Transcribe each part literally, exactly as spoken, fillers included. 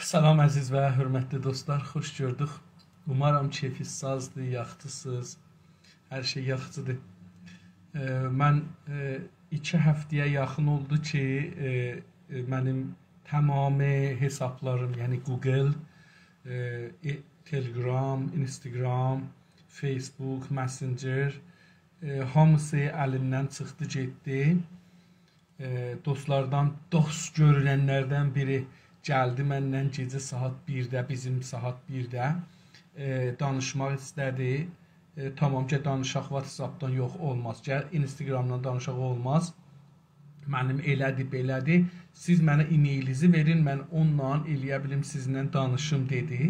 سلام، عزیز و حؤرمتلی دوستلار، خوش گؤردوک. اومارام کئفینیز سازدیر، یاخشیسینیز، هر شئی یاخشیدیر. ائ، من، ائ، ایکی هفته‌یه یاخین اولدو کی، ائ، ائ، منیم تمامی حسابلاریم، یعنی گوگل، ائ، ائ، تلگرام، اینستاگرام، فیسبوک، مسنجر، ائ، هامیسی الیمدن چیخدی، گئتدی. ائ، دوستلاردان، دوست گؤروننلردن بیری گلدی منن گئجه ساعات بیرده، بیزیم ساعات بیرده، ائ، دانیشماق ایسته‌دی. ائ، تامام، گل دانیشاق واتساپدان، یوخ، اولماز. گل اینستاگرامدان دانیشاق، اولماز. منیم ائله‌دی، بئله‌دی. سیز منه ایمیلینیزی وئرین، من اونونلا ائلیه بیلیم سیزینله دانیشیم، دئدی.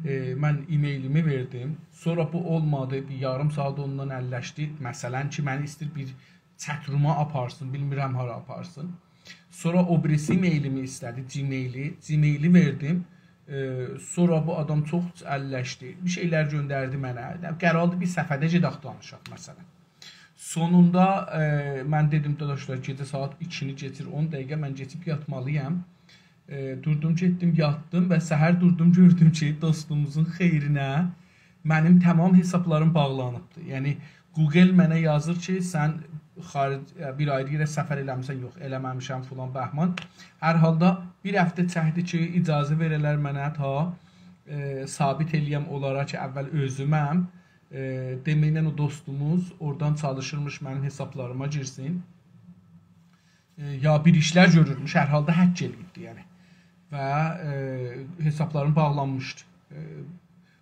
ائ، من ایمیلیمی وئردیم. سونرا بو اولمادی، بیر یاریم ساعات اوندان اللشدی. مثلا کی، منی ایستیر بیر چت‌روما آپارسین، بیلمیرم هارا آپارسین. سونرا او بیریسی ایمیلیمی ایسته‌دی، جیمیلی. جیمیلی وئردیم. ائ، سونرا بو آدام چوخ اللشدی. بیر شئیلر گؤندردی منه. قراردی بیر صفحه‌ده گئدک دانیشاق، مثلا. سونوندا، ائ، من دئدیم، داداشلار، گئجه ساعات ایکینی کئچیر، اون دقیقه، من کئچیب یاتمالییام. ائ، دوردوم، گئتدیم، یاتدیم و سحر دوردوم، گؤردوم کی، دوستوموزون خیرینه منیم تمام حسابلاریم باغلانیبدی. یعنی، گوگل منه یازیر کی، سن خارج، بیر آیری یئره سفر ائله‌میسن، یوخ، ائله‌مه‌میشم، فلان بهمان. هر حالدا بیر هفته چکدی کی، اجازه وئره‌لر منه تا، ائ، ثابت ائلییم اونلارا کی، اول اؤزومم. ائ، دئمکله او دوستوموز اورادان چالیشیرمیش منیم حسابلاریما گیرسین. ائ، یا بیر ایشلر گؤرورموش، هر حالدا هک ائله‌ییبدی، یعنی. و، ائ، حسابلاریم باغلانمیشدی. ائ،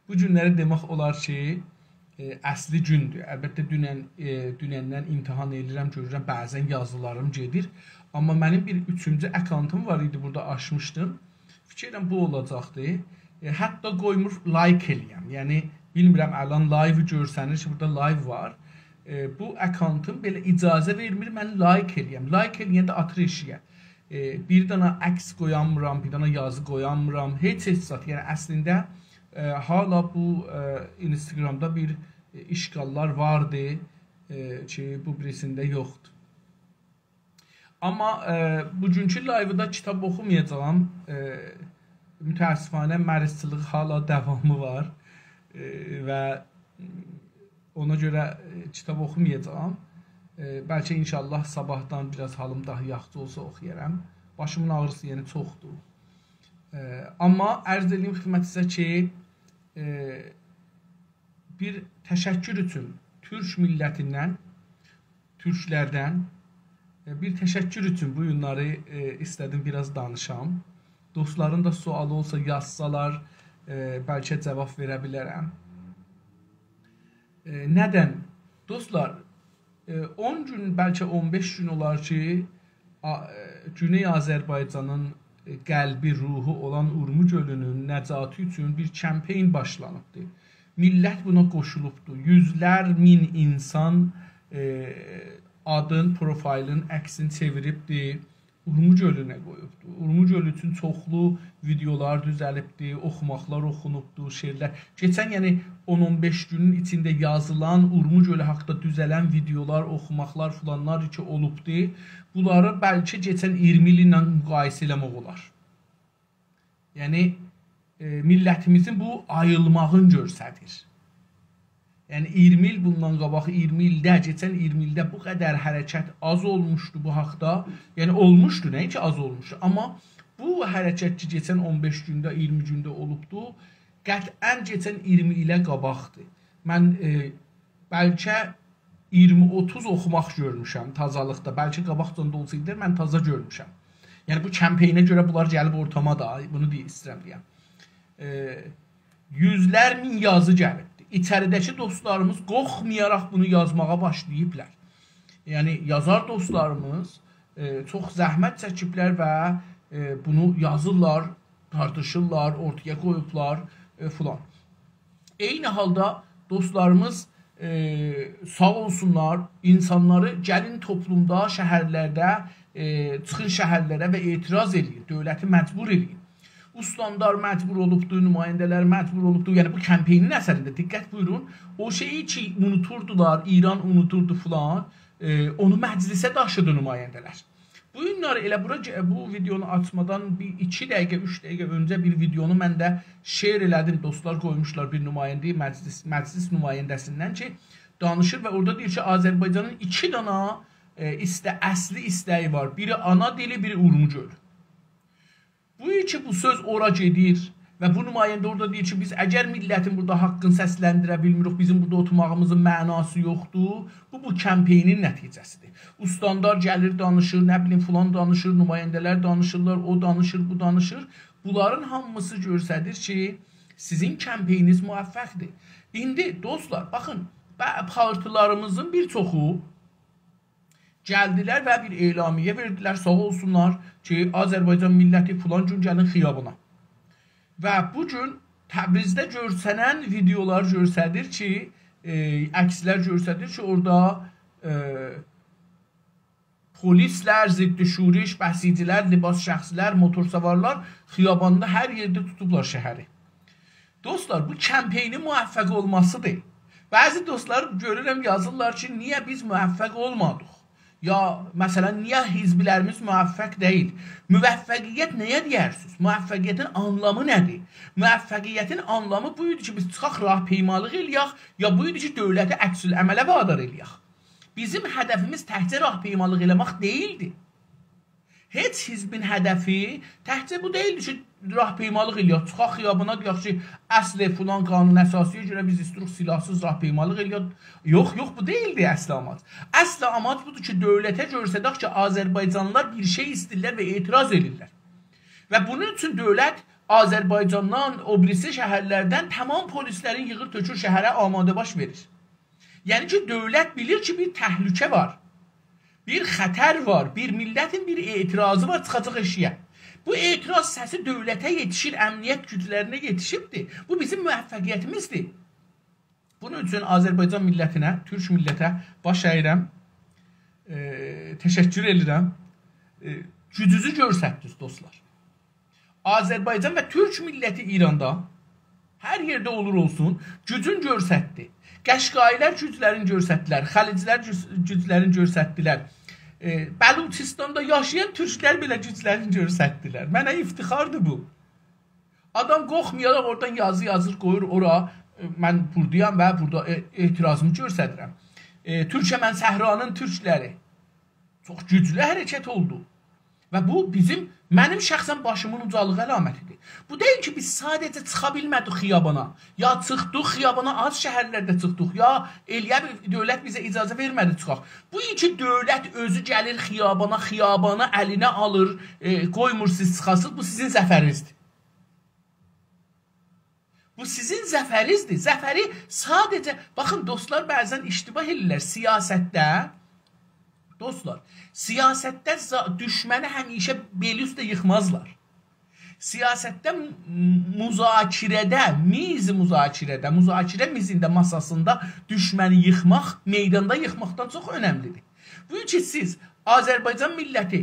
بو گونلری دئمک اولار کی، ائ، اصلی گوندور. البته، دونن، ائ، دونندن امتحان ائدیرم، گؤرورم، بعضا یازیلاریم گئدیر. آمما منیم بیر اوچونجو اکانتیم وار ایدی، بورادا آچمیشدیم. فیکر ائدیرم، بو اولاجاقدی. ائ، حتی قویمور لایک ائلییم. یعنی، بیلمیرم، الان لایو گؤرسنیر کی، بورادا لایو وار. ائ، بو اکانتیم بئله اجازه وئرمیر من لایک ائلییم. لایک ائلیینده آتیر ائشیگه. ائ، بیر دنه عکس قویانمیرام، بیر دنه یازی قویانمیرام. هئچ، هئچ زاد. یعنی، اصلینده، ائ، حالا بو، ائ، اینستاگرامدا بیر، ائ، اشکاللار واردی، ائ، کی، بو بیریسینده یوخدور. آمما، ائ، بوگونکو لایودا کیتاب اوخومایاجاغام. ائ، متأسفانه مریضچیلیق حالا داوامی وار. ائ، و اونا گؤره، ائ، کیتاب اوخومایاجاغام. ائ، بلکه انشاءالله صاباحدان بیر آز حالیم داها یاخشی اولسا اوخویارام. باشیمین آغریسی یئنه چوخدور. ائ، آمما عرض ائدییم خدمتینیزه کی، ائ، بیر تشکر اوچون تورک میللتیندن، تورکلردن، ائ، بیر تشکر اوچون بو گونلری، ائ، ایسته‌دیم بیر آز دانیشام. دوستلارین دا سؤالی اولسا یازسالار، ائ، بلکه جاواب وئره بیلرم. ائ، ندن؟ دوستلار، ائ، اون گون، بلکه اون بئش گون اولار کی، آ-، ائ، گونئی آذربایجانین، ائ، قلبی، روحو اولان اورمو گؤلونون نجاتی اوچون بیر کمپین باشلانیبدی. میللت بونا قوشولوبدو. یوزلر مین اینسان، ائ، آدین، پروفایلین، عکسین چئویریبدی، اورمو گؤلونه قویوبدو. اورمو گؤلو اوچون چوخلو ویدئولار دوزه‌لیبدی، اوخوماقلار اوخونوبدو، شعرلر. کئچن، یعنی، اون اون بئش گونون ایچینده یازیلان، اورمو گؤلو حاقیندا دوزه‌لن ویدئولار، اوخوماقلار، فلانلار کی اولوبدو، بونلاری بلکه کئچن اییرمی ایل ایله مقایسه ائله‌مک اولار. یعنی، ائ، میللتیمیزین بو آییلماغینی گؤستریر. یعنی، اییرمی ایل بوندان قاباق، اییرمی ایلده، کئچن اییرمی ایلده بو قدر حرکت آز اولموشدو بو حاقدا. یعنی، اولموشدو، نه کی آز اولموشدو. آمما بو حرکت کی، کئچن اون بئش گونده، اییرمی گونده اولوبدو، قطعا کئچن اییرمی ایله قاباقدیر. من، ائ، بلکه اییرمی اوتوز اوخوماق گؤرموشم تازالیقدا. بلکه قاباقجان دا اولسایدی، من تازا گؤرموشم. یعنی، بو کمپینه گؤره بونلار گلیب اورتاما دا، بونو دئیه، ایسته‌ییرم دئیم. ائ، یوزلر مین یازی گلیبدی. ایچریده‌کی دوستلاریمیز قورخمایاراق بونو یازماغا باشلاییبلار. یعنی، یازار دوستلاریمیز، ائ، چوخ زحمت چکیبلر و، ائ، بونو یازیرلار، تارتیشیرلار، اورتایا قویوبلار، ائ، فلان. عینی حالدا دوستلاریمیز، ائ، ساغ اولسونلار، اینسانلاری گلین توپلومدا، شهرلرده، ائ، چیخین شهرلره و اعتراض ائله‌یین، دؤولتی مجبور ائله‌یین. استاندار مجبور اولوبدو، نماینده‌لر مجبور اولوبدو. یعنی بو کمپینین اثرینده، دقت بویورون، او شئیی کی، اونوتوردولار، ایران اونوتوردو فلان، ائ، اونو مجلسه داشیدی نماینده‌لر. بو گونلری ائله بورا گه-، بو ویدئونو آچمادان بیر ایکی دقیقه، اوچ دقیقه اؤنجه بیر ویدئونو من ده share ائله‌دیم. دوستلار قویموشلار بیر نماینده‌ی مجلس، مجلس نماینده‌سیندن کی، دانیشیر و اورادا دئییر کی، آذربایجانین ایکی دانا، ائ، ایسته-، اصلی ایسته‌یی وار. بیری آنا دیلی، بیری اورمو گؤلو. بو کی، بو سؤز اورا گئدیر و بو نماینده اورادا دئییر کی، بیز اگر میللتین بورادا حاققینی سسلندیره بیلمیریک، بیزیم بورادا اوتورماغیمیزین معناسی یوخدور. بو، بو کمپینین نتیجه‌سیدیر. استاندار گلیر، دانیشیر، نه بیلیم، فلان دانیشیر، نماینده‌لر دانیشیرلار، او دانیشیر، بو دانیشیر. بونلارین هامیسی گؤستریر کی، سیزین کمپینینیز موفقدیر. ایندی، دوستلار، باخین، به-، پارتیلاریمیزین بیر چوخو گلدیلر و بیر اعلامیه وئردیلر، ساغ اولسونلار کی، آذربایجان میللتی فلان گون گلین خیابانا. و بو گون تبریزده گؤرسنن ویدئولار گؤستریر کی، ائ، عکسلر گؤستریر کی، اورادا، ائ، پلیسلر، ضد شورش، بسیجی‌لر، لباس شخصی‌لر، موتورسوارلار خیاباندا هر یئرده توتوبلار شهری. دوستلار، بو کمپینین موفق اولماسیدیر. بعضی دوستلار گؤرورم یازیرلار کی، نییه بیز موفق اولمادیق؟ یا، مثلا، نییه حزبلریمیز موفق دئییل؟ موفقیت نه‌یه دئیرسینیز؟ موفقیتین آنلامی نه‌دیر؟ موفقیتین آنلامی بو ایدی کی، بیز چیخاق راهپیمالیق ائله‌یک، یا بو ایدی کی، دؤولتی عکس‌العمله وادار ائله‌یک؟ بیزیم هدفیمیز تکجه راهپیمالیق ائله‌مک دئییلدی. هئچ حزبین هدفی تکجه بو دئییلدی کی، راهپیمالیق ائله‌یک، چیخاق خیابانا دئیک کی، اصل فلان قانون اساسی‌یه گؤره بیز ایستیروق سلاحسیز راهپیمالیق ائله‌یک. یوخ، یوخ، بو دئییلدی اصل آماج. اصل آماج بودور کی، دؤولته گؤسترک کی، آذربایجانلیلار بیر شئی ایسته‌ییرلر و اعتراض ائدیرلر. و بونون اوچون دؤولت آذربایجاندان، او بیریسی شهرلردن تمام پلیسلرین ییغیر تؤکور شهره، آماده‌باش وئریر. یعنی کی، دؤولت بیلیر کی، بیر تهلکه وار، بیر خطر وار، بیر میللتین بیر اعتراضی وار، چیخاجاق ائشییه. بو اعتراض سسی دؤولته یئتیشیر، امنیت گوجلرینه یئتیشیبدیر. بو بیزیم موفقیتیمیزدیر. بونون اوچون آذربایجان میللتینه، تورک میللته باش اییرم، ائ، تشکر ائدیرم. ائ، گوجونوزو گؤستردینیز، دوستلار. آذربایجان و تورک میللتی ایراندا هر یئرده اولور اولسون، گوجون گؤستردی. قشقایی‌لر گوجلرینی گؤستردیلر، خلج‌لر گوج-، گوجلرینی گؤستردیلر. ائ، بلوچستاندا یاشایان تورکلر بئله گوجلرینی گؤستردیلر. منه افتخاردیر بو. آدام قورخمایاراق اورادان یازی یازیر، قویور اورا، ائ، «من بوردایام و بورادا ائ-، اعتراضیمی گؤستریرم.» ائ، تورکمن صحرانین تورکلری چوخ گوجلو حرکت اولدو. و بو بیزیم، منیم شخصا باشیمین اوجالیغی علامتیدیر. بو دئییل کی، بیز ساده‌جه چیخا بیلمه‌دیک خیابانا. یا چیخدیق خیابانا، آز شهرلرده چیخدیق، یا ائلیه بیل-، دؤولت بیزه اجازه وئرمه‌دی چیخاق. بو کی، دؤولت اؤزو گلیر خیابانا، خیابانی الینه آلیر، ائ، قویمور سیز چیخاسینیز، بو سیزین ظفرینیزدیر. بو سیزین ظفرینیزدیر. ظفری ساده‌جه، باخین، دوستلار بعضا اشتباه ائدیرلر سیاستده. دوستلار، سیاستده زا-، دوشمنی همیشه بئلی اوسته ییخمازلار. سیاستده م-، مذاکره‌ده، میز مذاکره‌ده، مذاکره میزینده، ماساسیندا دوشمنی ییخماق میداندا ییخماقدان چوخ اؤنملیدیر. بو کی، سیز آذربایجان میللتی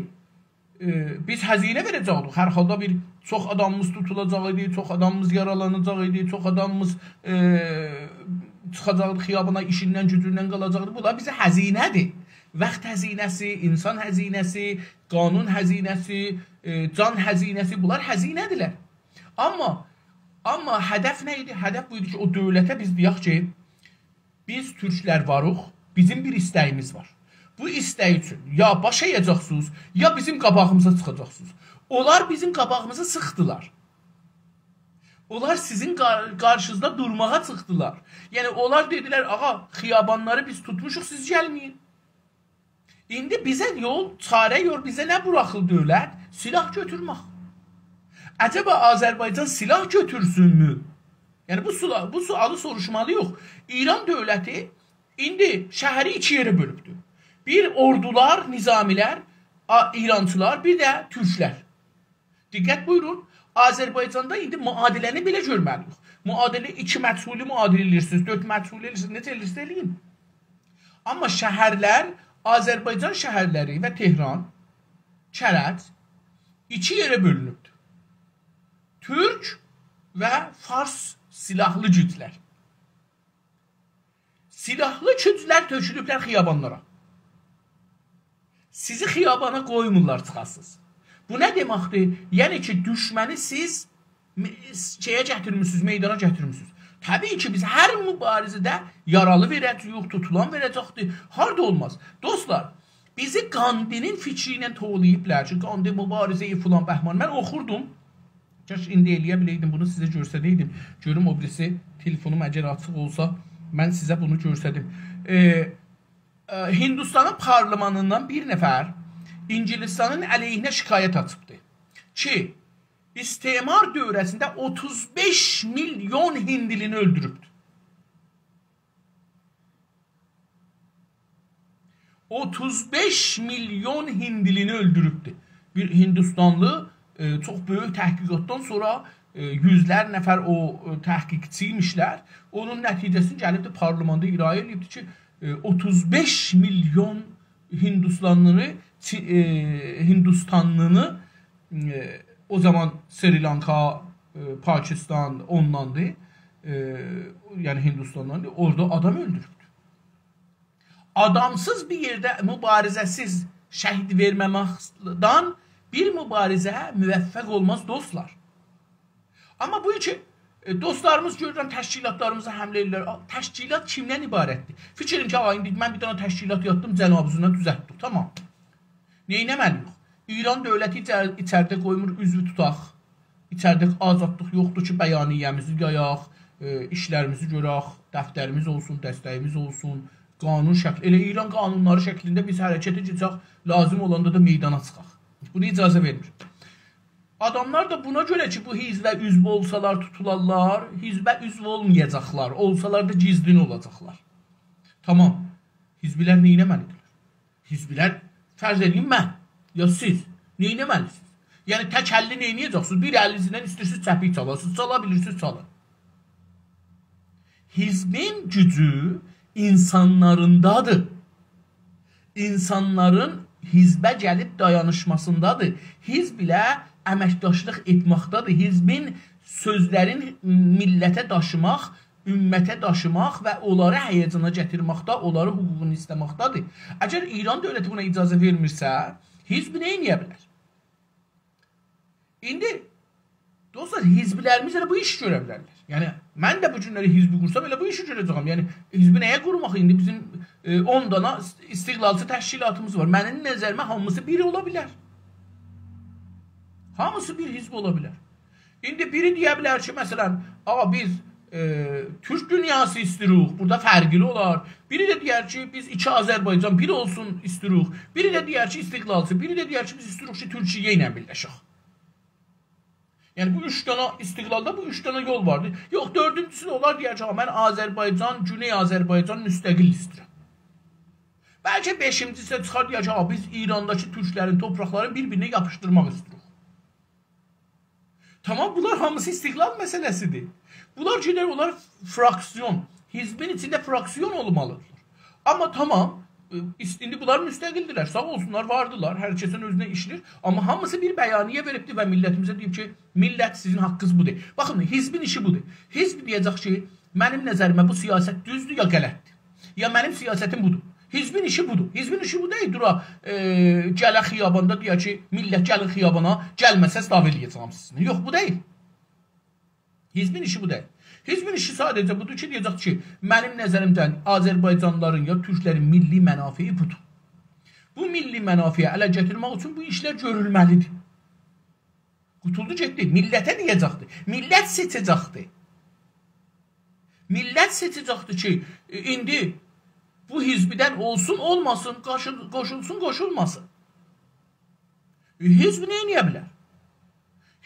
ائ، بیز هزینه وئره‌جکدیک. هر حالدا بیر چوخ آدامیمیز توتولاجاق ایدی، چوخ آدامیمیز یارالاناجاق ایدی، چوخ آدامیمیز، ائ، چیخاجاقدی خیابانا، ایشیندن، گوجوندن قالاجاقدی. بونلار بیزه هزینه‌دیر. واخت هزینه‌سی، اینسان هزینه‌سی، قانون هزینه‌سی، ائ، جان هزینه‌سی، بونلار هزینه‌دیرلر. آمما، آمما هدف نه ایدی؟ هدف بو ایدی کی، او دؤولته بیز دئیک کی، بیز تورکلر واریق، بیزیم بیر ایسته‌ییمیز وار. بو ایستک اوچون یا باش اَیه‌جکسینیز، یا بیزیم قاباغیمیزا چیخاجاقسینیز. اونلار بیزیم قاباغیمیزی سیخدیلار. اونلار سیزین قار-، قارشینیزدا دورماغا چیخدیلار. یعنی، اونلار دئدیلر، «آغا، خیابانلاری بیز توتموشوق، سیز گلمه‌یین.» ایندی بیزه یول، چاره یول، بیزه نه بوراخیر دؤولت؟ سلاح گؤتورمک. عجبا آذربایجان سلاح گؤتورسونمو؟ یعنی بو سولا-، بو سؤالی سوروشمالی‌ییق. ایران دؤولتی ایندی شهری ایکی یئره بؤلوبدور. بیر اوردولار، نظامی‌لر، آ-، ایرانچیلار، بیر ده تورکلر. دقت بویورون، آذربایجاندا ایندی معادله‌نی بئله گؤرمه‌لی‌ییک. معادله، ایکی مجهولی معادله ائله‌ییرسینیز، دؤرد مجهولی ائله‌ییرسینیز، نئجه ائله‌ییرسینیز ائله‌یین. آمما شهرلر، آذربایجان شهرلری و تهران، کرج ایکی یئره بؤلونوبدور. تورک و فارس سلاحلی گوجلر. سلاحلی گوجلر تؤکولوبلر خیابانلارا. سیزی خیابانا قویمورلار چیخاسینیز. بو نه دئمکدیر؟ یعنی کی، دوشمنی سیز م-، شئیه گتیرمیسینیز، میدانا گتیرمیسینیز. طبیعی کی، بیز هر مبارزه‌ده یارالی وئره‌جه‌ییک، توتولان وئره‌جکدیر. هاردا اولماز. دوستلار، بیزی گاندی‌نین فیکری ایله توولاییبلار کی، گاندی مبارزه‌ی فلان بهمان. من اوخوردوم. کاش ایندی ائلیه بیلئیدیم، بونو سیزه گؤرسدئیدیم. گؤروم او بیریسی تلفونوم اگر آچیق اولسا، من سیزه بونو گؤرسدیم. ائ، ائ، هندوستانین پارلمانیندان بیر نفر انگلستانین علیهینه شکایت آچیبدی کی، استعمار دؤوره‌سینده اوتوز بئش میلیون هندلینی اؤلدوروبدور. اوتوز بئش میلیون هندلینی اؤلدوروبدور. بیر هندوستانلی، ائ، چوخ بؤیوک تحقیقاتدان سونرا، ائ، یوزلر نفر او، ائ، تحقیقچی ایمیشلر. اونون نتیجه‌سینی گلیبدی پارلماندا ارائه ائله‌ییبدی کی، ائ، اوتوز بئش میلیون هندوستانلینی، چی-، ائ، هندوستانلینی، ائ، او زامان سریلانکا، ائ، پاکستان اونداندیر، ائ، یعنی هندوستانداندیر، اورادا آدام اؤلدوروبدور. آدامسیز بیر یئرده مبارزه‌سیز شهید وئرمه‌مکدن بیر مبارزه موفق اولماز، دوستلار. آمما بو کی، ائ، دوستلاریمیز گؤرورم، تشکیلاتلاریمیزا حمله ائدیرلر. آ، تشکیلات کیمدن عبارتدیر؟ فیکر ائدین کی، آ، ایندی من بیر دنه تشکیلات یاراتدیم، جنابینیزا دوزلتدیم. تامام. نه ائتمه‌لی‌ییک؟ ایران دؤولتی ایچر-، ایچریده قویمور عضو توتاق. ایچریده آزادلیق یوخدور کی، بیانیه‌میزی یایاق، ائ، ایشلریمیزی گؤرک، دفتریمیز اولسون، دسته‌ییمیز اولسون، قانون شکلی. ائله ایران قانونلاری شکلینده بیز حرکته کئچک، لازیم اولاندا دا میدانا چیخاق. بونو اجازه وئرمیر. آداملار دا بونا گؤره کی، بو حزبه عضو اولسالار توتولارلار، حزبه عضو اولمایاجاقلار، اولسالار دا گیزلین اولاجاقلار. تامام. حزبلر نه ائتمه‌لی‌دیرلر؟ حزبلر، فرض ائدین من، یا سیز، نه ائتمه‌لی‌سینیز؟ یعنی تک اللی نه ائده‌جکسینیز؟ بیر الینیزله ایسته‌ییرسینیز چپیک چالاسینیز، چالا بیلیرسینیز، چالین. حزبین گوجو اینسانلاریندادیر. اینسانلارین حزبه گلیب دایانیشماسیندادیر. حزب ایله امکداشلیق ائتمکده‌دیر. حزبین سؤزلرین میللته داشیماق، امته داشیماق و اونلاری هیجانا گتیرمکده، اونلارین حقوقونو ایسته‌مکده‌دیر. اگر ایران دؤولتی بونا اجازه وئرمیرسه، حزب نه ائدیه بیلر؟ ایندی، دوستلار، حزبلریمیز ائله بو ایشی گؤره بیلرلر. یعنی، من ده بو گونلری حزبی قورسام، ائله بو ایشی گؤره‌جه‌یم. یعنی، حزبی نه‌یه قورماق؟ ایندی بیزیم، ائ، اون دانا است-، استقلالچی تشکیلاتیمیز وار. منیم نظریمه هامیسی بیر اولا بیلر. هامیسی بیر حزب اولا بیلر. ایندی بیری دئیه بیلر کی، مثلا، «آغا، بیز، ائ، تورک دونیاسی ایسته‌ییریک، بورادا فرقلی اولار.» بیری ده دئیر کی، «بیز ایکی آذربایجان بیر اولسون ایسته‌ییریک.» بیری ده دئیر کی، استقلالچی، بیری ده دئیر کی، «بیز ایسته‌ییریک کی، تورکیه ایله بیرلشک.» یعنی، بو اوچ دنه استقلالدا بو اوچ دنه یول واردیر. یوخ، دؤردونجوسو ده اولار، دئیر کی، «آغا، من آذربایجان، گونئی آذربایجان مستقل ایسته‌ییرم.» بلکه بئشینجیسی ده چیخار، دئیر کی، «آغا، بیز ایرانداکی تورکلرین توپراقلارینی بیر-بیرینه یاپیشدیرماق ایسته‌ییریک.» تامام، بونلار هامیسی استقلال مسئله‌سیدیر. بونلار گئدر، اونلار فراکسیون، حزبین ایچینده فراکسیون اولمالیدیر. آمما تامام، ائ، ایس-، ایندی بونلار مستقلدیرلر، ساغ اولسونلار، واردیلار، هر کسین اؤزونه ایشله‌ییر. آمما هامیسی بیر بیانیه وئریبدیر و میللتیمیزه دئییب کی، میللت، سیزین حاققینیز بودور. باخین، حزبین ایشی بودور. حزب دئیه‌جک کی، منیم نظریمه بو سیاست دوزدور یا غلطدیر. یا منیم سیاستیم بودور. حزبین ایشی بودور. حزبین ایشی بو دئییل، دورا، ائ، گله خیاباندا دئیه کی، میللت گلین خیابانا، گلمه‌سز دعوا ائله‌یه‌جم سیزینله. یوخ، بو دئییل. حزبین ایشی بو دئییل. حزبین ایشی ساده‌جه بودور کی، دئیه‌جک کی، منیم نظریمدن آذربایجانلیلارین یا تورکلرین میللی منافعی بودور. بو میللی منافعی اله گتیرمک اوچون بو ایشلر گؤرولمه‌لیدیر. قوتولدو گئتدی. میللته دئیه‌جکدی. میللت سئچه‌جکدی. میللت سئچه‌جکدی کی، ائ، ایندی بو حزبدن اولسون، اولماسین، قاشیل-، قوشولسون، قوشولماسین. ائ، حزب نه ائله‌یه بیلر؟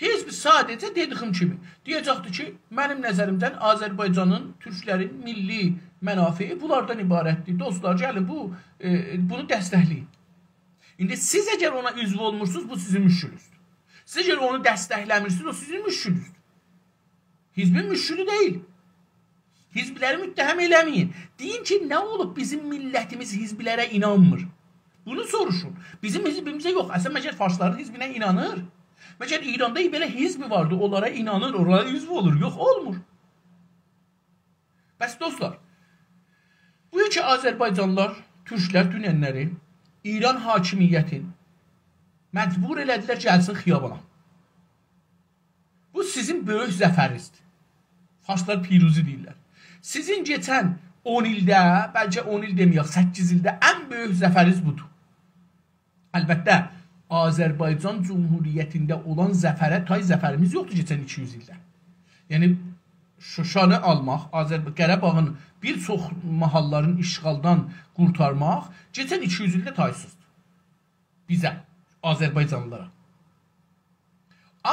حزب ساده‌جه دئدیگیم کیمی دئیه‌جکدی کی، منیم نظریمدن آذربایجانین، تورکلرین میللی منافعی بونلاردان عبارتدیر. دوستلار، گلین بو، ائ، بونو دستکله‌یین. ایندی سیز اگر اونا عضو اولمورسونوز، بو سیزین مشکلونوزدور. سیز اگر اونو دستکله‌میرسینیز، او سیزین مشکلونوزدور. حزبین مشکلی دئییل. حزبلری متهم ائله‌مه‌یین. دئیین کی، نه اولوب بیزیم میللتیمیز حزبلره اینانمیر؟ بونو سوروشون. بیزیم حزبیمیزه یوخ. اصلا، مگر فارسلارین حزبینه اینانیر؟ مگر ایراندا بئله حزب واردی، اونلارا اینانیر، اونلارا عضو اولور؟ یوخ، اولمور. بس، دوستلار، بو کی آذربایجانلیلار، تورکلر دوننلری ایران حاکمیتین مجبور ائله‌دیلر گلسین خیابانا. بو سیزین بؤیوک ظفرینیزدیر. فارسلار پیروزی دئییرلر. سیزین کئچن اون ایلده، بلکه اون ایل دئمه‌یک، سککیز ایلده ان بؤیوک ظفرینیز بودور. البته، آذربایجان جمهوریتینده اولان ظفره تای ظفریمیز یوخدور کئچن ایکی یوز ایلده. یعنی، شوشانی آلماق، آذرب-، قاراباغین بیر چوخ ماحاللارین اشغالدان قورتارماق کئچن ایکی یوز ایلده تایسیزدیر. بیزه، آذربایجانلیلارا.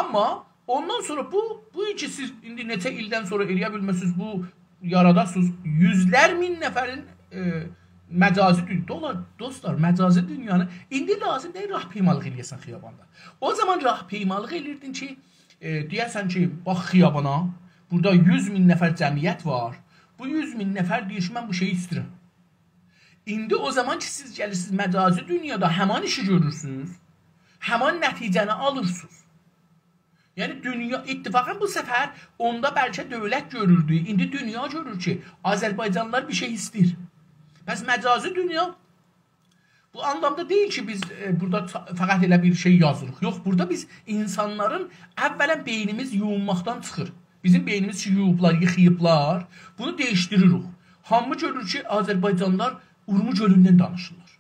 آمما اوندان سونرا بو، بو کی سیز ایندی نئچه ایلدن سونرا ائله‌یه بیلمیسینیز، بو یاراداسینیز، یوزلر مین نفرین، ائ، مجازی دون-، دولا-، دوستلار، مجازی دونیانی ایندی لازیم دئییل راهپیمالیق ائله‌یه‌سن خیاباندا. او زامان راهپیمالیق ائله‌ییردین کی، ائ، دئیه‌سن کی، باخ خیابانا، بورادا یوز مین نفر جمعیت وار. بو یوز مین نفر دئییر کی، من بو شئیی ایسته‌ییرم. ایندی او زامان کی، سیز گلیرسینیز مجازی دونیادا همان ایشی گؤرورسونوز، همان نتیجه‌نی آلیرسینیز. یعنی، دونیا، اتفاقاً بو سفر اوندا بلکه دؤولت گؤروردو، ایندی دونیا گؤرور کی، آذربایجانلیلار بیر شئی ایسته‌ییر. پس مجازی دونیا بو آنلامدا دئییل کی، بیز، ائ، بورادا تا-، فقط ائله بیر شئی یازیریق. یوخ، بورادا بیز اینسانلارین اولاً بئینیمیز یویونماقدان چیخیر. بیزیم بئینیمیز کی، یویوبلار، ییخاییبلار، بونو دییشدیریریک. هامی گؤرور کی، آذربایجانلیلار اورمو گؤلوندن دانیشیرلار.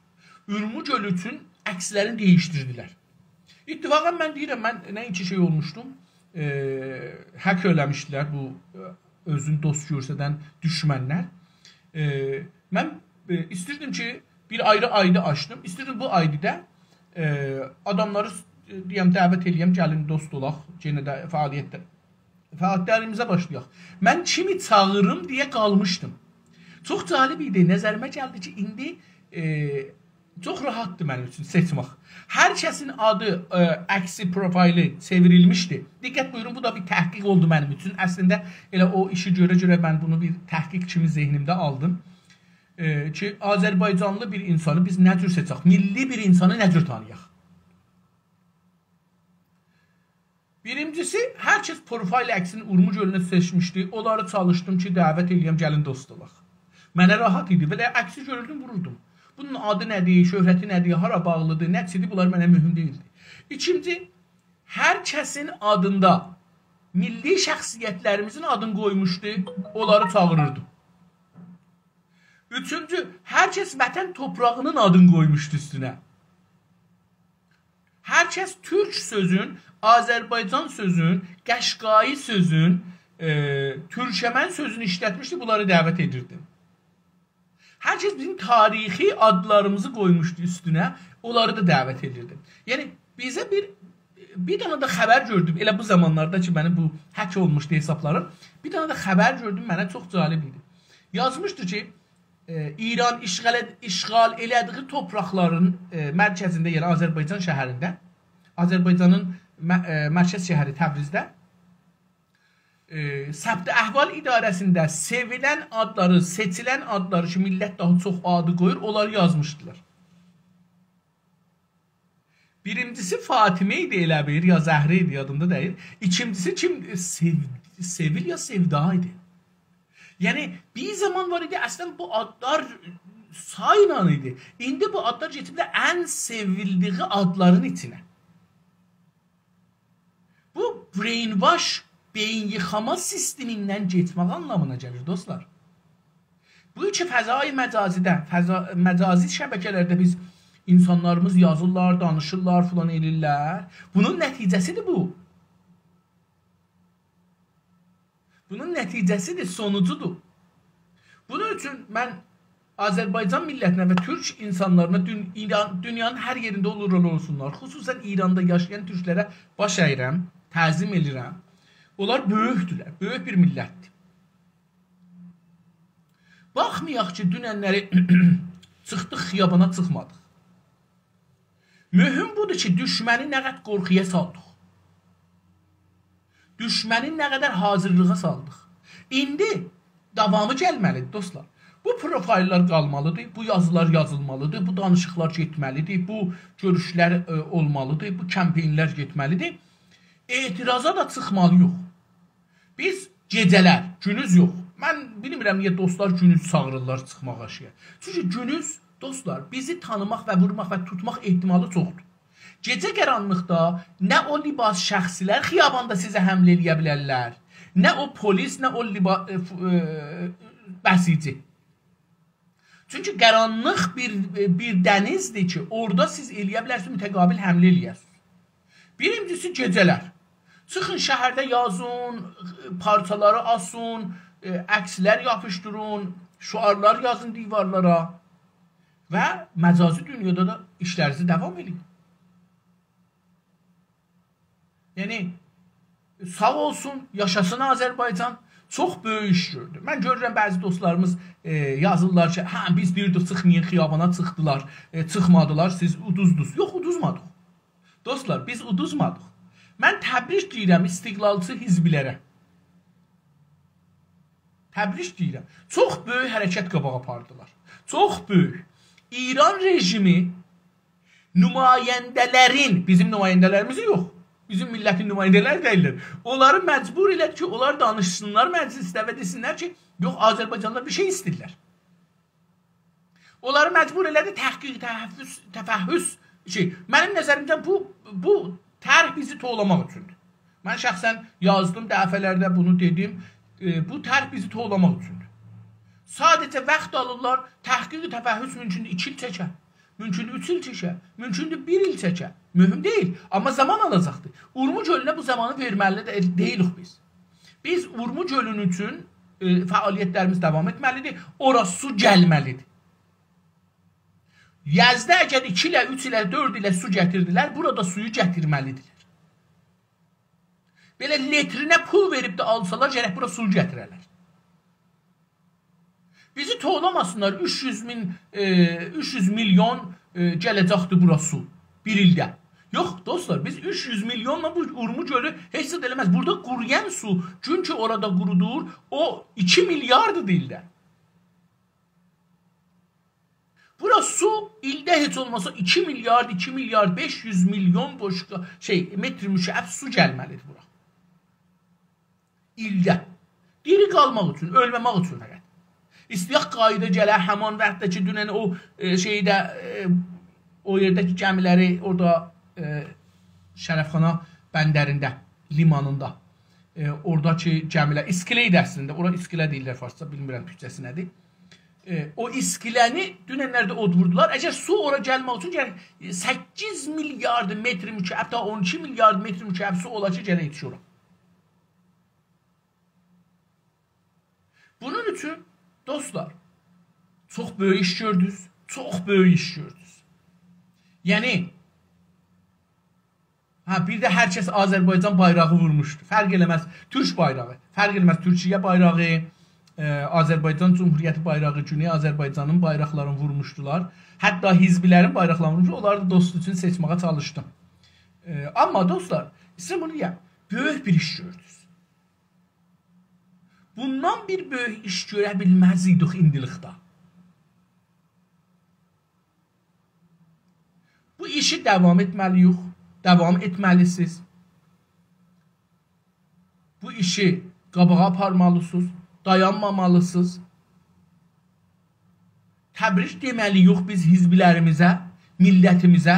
اورمو گؤلو اوچون عکسلرینی دییشدیردیلر. اتفاقاً من دئییرم، من نه‌اینکی شئی اولموشدوم، ائ، هک ائله‌میشدیلر بو، ائ، اؤزونو دوست گؤرسدن دوشمنلر. ائ، من، ائ، ایستیردیم کی، بیر آیری آیدی آچدیم. ایستیردیم بو آیدیده، ائ، آداملاری، ائ، دئیم، دعوت ائله‌یم، گلین دوست اولاق، یئنه ده فعالیتده، فعالیتلریمیزه باشلایاق. من کیمی چاغیریم دئیه قالمیشدیم. چوخ جالب ایدی. نظریمه گلدی کی، ایندی، ائ، چوخ راحتدیر منیم اوچون سئچمک. هر کسین آدی، ائ، عکسی، پروفایلی چئوریلمیشدی. دقت بویورون، بو دا بیر تحقیق اولدو منیم اوچون. اصلینده ائله او ایشی گؤره-گؤره من بونو بیر تحقیق کیمی ذهنیمده آلدیم. ائ، کی، آذربایجانلی بیر اینسانی بیز نه جور سئچک؟ میللی بیر اینسانی نه جور تانییاق؟ بیرینجیسی، هر کس پروفایل عکسینی اورمو گؤلونه سئچمیشدی. اونلاری چالیشدیم کی، دعوت ائله‌یم، گلین دوست اولاق. منه راحت ایدی. بئله عکسی گؤروردوم، ووروردوم. بونون آدی نه‌دیر، شهرتی نه‌دیر، هارا باغلیدیر، نه‌چیدیر، بونلار منه مهم دئییلدی. ایکینجی، هر کسین آدیندا میللی شخصیتلریمیزین آدینی قویموشدو، اونلاری چاغیریردیم. اوچونجو، هر کس وطن توپراغینین آدینی قویموشدو اوستونه. هر کس تورک سؤزون، آذربایجان سؤزون، قشقایی سؤزون، ائ، تورکمن سؤزونو ایشلتمیشدی، بونلاری دعوت ائدیردیم. هر کس بیزیم تاریخی آدلاریمیزی قویموشدو اوستونه، اونلاری دا دعوت ائدیردیم. یعنی، بیزه بیر، بیر دنه ده خبر گؤردوم، ائله بو زامانلاردا کی، منیم بو هک اولموشدو حسابلاریم، بیر دنه ده خبر گؤردوم، منه چوخ جالب ایدی. یازمیشدی کی، ائ، ایران اشغال ائد-، اشغال ائله‌دیگی توپراقلارین، ائ، مرکزینده، یعنی آذربایجان شهرینده، آذربایجانین مه-، ائ، مرکز شهری تبریزده، ائ، ثبت احوال اداره‌سینده سئویلن آدلاری، سئچیلن آدلاری کی، میللت داها چوخ آدی قویور، اونلاری یازمیشدیلار. بیرینجیسی فاطمه ایدی ائله بیل، یا زهره ایدی، یادیمدا دئییل. ایکینجیسی کیم؟ سئو-، سئویل یا سئودا ایدی. یعنی، بیر زامان وار ایدی، اصلاً بو آدلار سایلا ایدی. ایندی بو آدلار گئدیبلر ان سئویلدیگی آدلارین ایچینه. بو brainwash، بئیین ییخاما سیستمیندن گئتمک آنلامینا گلیر، دوستلار. بو کی فضای مجازیده، فضا-، مجازی شبکه‌لرده بیز اینسانلاریمیز یازیرلار، دانیشیرلار، فلان ائله‌ییرلر. بونون نتیجه‌سیدیر بو. بونون نتیجه‌سیدیر، سونوجودور. بونون اوچون من آذربایجان میللتینه و تورک اینسانلارینا دون-، ایران، دونیانین هر یئرینده اولورلار اولسونلار، خصوصاً ایراندا یاشایان تورکلره باش اییرم، تعظیم ائدیرم. اونلار بؤیوکدولر، بؤیوک بیر میللتدیر. باخمایاق کی، دوننلری چیخدیق خیابانا، چیخمادیق. مهم بودور کی، دوشمنی نه قدر قورخویا سالدیق. دوشمنی نه قدر حاضیرلیغا سالدیق. ایندی داوامی گلمه‌لیدیر، دوستلار. بو پروفایللار قالمالیدیر، بو یازیلار یازیلمالیدیر، بو دانیشیقلار گئتمه‌لیدیر، بو گؤروشلر، ائ، اولمالیدیر، بو کمپینلر گئتمه‌لیدیر. اعتراضا دا چیخمالییوق. بیز گئجه‌لر، گونوز یوخ. من بیلمیرم نییه دوستلار گونوز چاغیریرلار چیخماغا اشییه. چونکی گونوز دوستلار، بیزی تانیماق و وورماق و توتماق احتمالی چوخدور. گئجه قارانلیقدا نه او لباس شخصی‌لر خیاباندا سیزه حمله ائله‌یه بیلرلر، نه او پلیس، نه او لبا-، ائ، ف-، ائ، بسیجی. چونکی قارانلیق بیر، بیر دنیزدیر کی، اورادا سیز ائله‌یه بیلرسینیز، متقابل حمله ائله‌یه‌سینیز. بیرینجیسی، گئجه‌لر. چیخین شهرده یازین، پارچالاری آسین، ائ، عکس‌لر یاپیشدیرین، شعارلار یازین دیوارلارا و مجازی دونیادا دا ایشلرینیزی داوام ائدین. یعنی، ساغ اولسون، یاشاسین آذربایجان. چوخ بؤیوک ایش گؤردو. من گؤرورم، بعضی دوستلاریمیز، ائ، یازیرلار کی، «هه، بیز دئییردیک، چیخمایین خیابانا»، چیخدیلار، ائ، چیخمادیلار، سیز اودوزدونوز. یوخ، اودوزمادیق. دوستلار، بیز اودوزمادیق. من تبریک دئییرم استقلالچی حزب‌لره. تبریک دئییرم. چوخ بؤیوک حرکت قاباغا آپاردیلار. چوخ بؤیوک. ایران رژیمی نماینده‌لرین، بیزیم نماینده‌لریمیز یوخ، بیزیم میللتین نماینده‌لری دئییللر، اونلاری مجبور ائله‌دی کی، اونلار دانیشسینلار مجلسده و دئسینلر کی، یوخ، آذربایجانلیلار بیر شئی ایسته‌ییرلر. اونلاری مجبور ائله‌دی تحقیق، تفحص، تفحص، شئی. منیم نظریمده بو، بو طرح بیزی توولاماق اوچوندور. من شخصاً یازدیم، دفعه‌لرده بونو دئدیم. ائ، بو طرح بیزی توولاماق اوچوندور. ساده‌جه واخت آلیرلار، تحقیق، تفحص مومکوندور ایکی ایل چکه، مومکوندور اوچ ایل چکه، مومکوندور بیر ایل چکه. مهم دئییل، آمما زامان آلاجاقدیر. اورمو گؤلونه بو زامانی وئرمه‌لی ده دئییلیک بیز. بیز اورمو گؤلون اوچون، ائ، فعالیت‌لریمیز داوام ائتمه‌لیدیر. اورا سو گلمه‌لیدیر. یزده اگر ایکی ایله، اوچ ایله، دؤرد ایله سو گتیردیلر، بورادا سویو گتیرمه‌لیدیرلر. بئله لیترینه پول وئریب ده آلسالار، گرک بورا سو گتیره‌لر. بیزی توولاماسینلار، اوچ یوز مین، ائ، اوچ یوز میلیون، ائ، گله‌جکدیر بورا سو بیر ایلده. یوخ، دوستلار، بیز اوچ یوز میلیونلا بو اورمو گؤلو هئچ زاد ائله‌مز. بورادا قورویان سو، گون کی اورادا قورودور، او ایکی میلیارددیر ایلده. بورا سو ایلده هئچ اولماسا ایکی میلیارد، ایکی میلیارد بئش یوز میلیون بوشقا-، شئی، متر مکعب سو گلمه‌لیدیر بورا. ایلده. دیری قالماق اوچون، اؤلمه‌مک اوچون فقط. ایسته‌یک قاییدا گله، همان وقتده کی، دونن او، ائ، شئیده، ائ، او یئرده کی گمی‌لری اورادا، ائ، شرفخانا بندرینده، لیمانیندا، ائ، اورادا کی گمی‌لر، اسکله ایدی اصلینده، اورا اسکله دئییرلر فارسجا، بیلمیرم تورکجه‌سی نه‌دیر. ائ، او اسکله‌نی دوننلرده اود ووردولار. اگر سو اورا گلمک اوچون گرک سککیز میلیارد متر مکعب، تا اون ایکی میلیارد متر مکعب سو اولا کی، گرک یئتیشه اورا. بونون اوچون، دوستلار، چوخ بؤیوک ایش گؤردونوز، چوخ بؤیوک ایش گؤردونوز. یعنی، هه، بیر ده هر کس آذربایجان بایراغی وورموشدو. فرق ائله‌مز، تورک بایراغی. فرق ائله‌مز، تورکیه بایراغی، ائ، آذربایجان جمهوریتی بایراغی، گونئی آذربایجانین بایراقلارینی وورموشدولار. حتی حزب‌لرین بایراقلارینی وورموشدولار. اونلاری دا دوست اوچون سئچمه‌یه چالیشدیم. ائ، آمما دوستلار، سیزه بونو دئیم، بؤیوک بیر ایش گؤردونوز. بوندان بیر بؤیوک ایش گؤره بیلمز ایدیک ایندیلیکده. بو ایشی داوام ائتمه‌لی‌ییک، داوام ائتمه‌لی‌سینیز. بو ایشی قاباغا آپارمالی‌سینیز، دایانمامالی‌سینیز. تبریک دئمه‌لی‌ییک بیز حزب‌لریمیزه، میللتیمیزه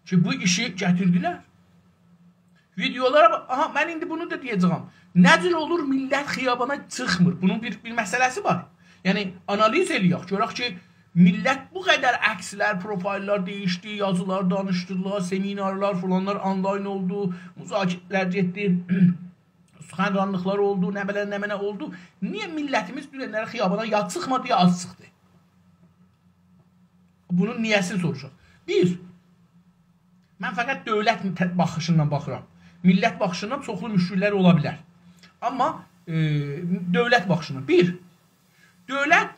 کی، بو ایشی گتیردیلر. ویدئولارا باخ، آها، من ایندی بونو دا دئیه‌جه‌یم. نه جور اولور میللت خیابانا چیخمیر؟ بونون بیر، بیر مسئله‌سی وار. یعنی، آنالیز ائله‌یک، گؤرک کی، میللت بو قدر عکس‌لر، پروفایل‌لار دییشدی، یازیلار دانیشدیلار، سمینارلار، فلانلار آنلاین اولدو، مذاکره‌لر گئتدی، سخنرانلیقلار اولدو، نه بیلم، نه منه اولدو. نییه میللتیمیز دوننلری خیابانا یا چیخمادی، یا آز چیخدی؟ بونون نییه‌سینی سوروشاق. بیر، من فقط دؤولت ت-، باخیشیندان باخیرام. میللت باخیشیندان چوخلو مشکل‌لر اولا بیلر. آمما، ائ، دؤولت باخیشیندان. بیر، دؤولت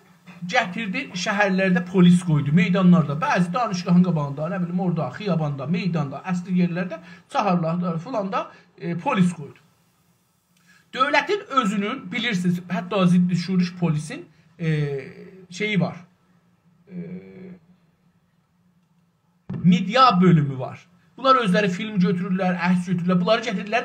گتیردی، شهرلرده پلیس قویدو، میدانلاردا، بعضی دانشگاهین قاباغیندا، نه بیلیم، اورادا، خیاباندا، میداندا، اصلی یئرلرده، چهارراهدا، فلاندا، ائ، پلیس قویدو. دؤولتین اؤزونون، بیلیرسینیز، حتی ضد شورش پلیسین، ائ، شئیی وار. ائ، مدیا بؤلومو وار. بونلار اؤزلری فیلم گؤتورورلر، عکس گؤتورورلر. بونلاری گتیریرلر،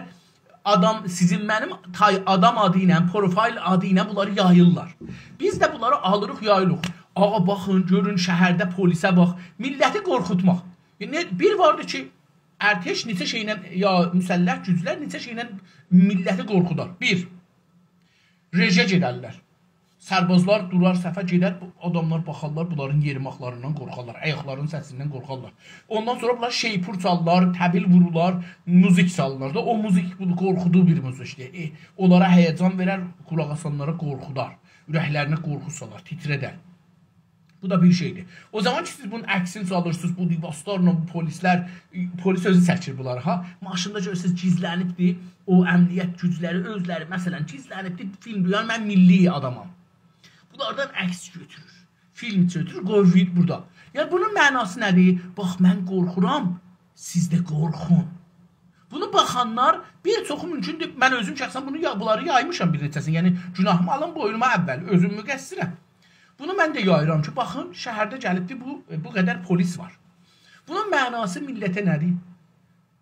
آدام، سیزین، منیم تای آدام آدی ایله، پروفایل آدی ایله بونلاری یاییرلار. بیز ده بونلاری آلیریق، یاییریق. آغا، باخین، گؤرون، شهرده پلیسه باخ. میللتی قورخوتماق. یعنی، بیر واردی کی، ارتش نئچه شئیله، یا مسلح گوجلر نئچه شئیله میللتی قورخودار. بیر، رژه گئدرلر. سربازلار دورار صفه، گئدر، بو آداملار باخارلار، بونلارین یئریماقلاریندان قورخارلار، آیاقلارینین سسیندن قورخارلار. اوندان سونرا بونلار شیپور چالارلار، طبیل وورورلار، موزیک چالینار دا. او موزیک بونو قورخودور بیر موزیکدیر. ائ، اونلارا هیجان وئرر، قولاق آسانلارا قورخودار. اورکلرینه قورخو سالار، تیتره‌در. بو دا بیر شئیدیر. او زامان کی، سیز بونون عکسینی چالیرسینیز، بو لباسلارلا، بو پلیسلر، پلیس اؤزو چکیر بونلاری، ها. ماشیندا گؤرورسونوز، گیزلنیبدیر. او امنیت گوجلری اؤزلری، مثلا، گیزلنیبدیر، فیلم، یعنی من میللی آدامام. بونلاردان عکس گؤتورور. فیلم گؤتورور، قویور بورادا. یعنی، بونون معناسی نه‌دیر؟ باخ، من قورخورام، سیز ده قورخون. بونو باخانلار، بیر چوخو مومکوندور، من اؤزوم شخصا بونو یا-، بونلاری یایمیشام بیر نئچه‌سینی. یعنی، گوناهیمی آلیم بوینوما اول، اؤزوم مقصرم. بونو من ده یاییرام کی، باخین، شهرده گلیبدی بو، بو قدر پلیس وار. بونون معناسی میللته نه‌دیر؟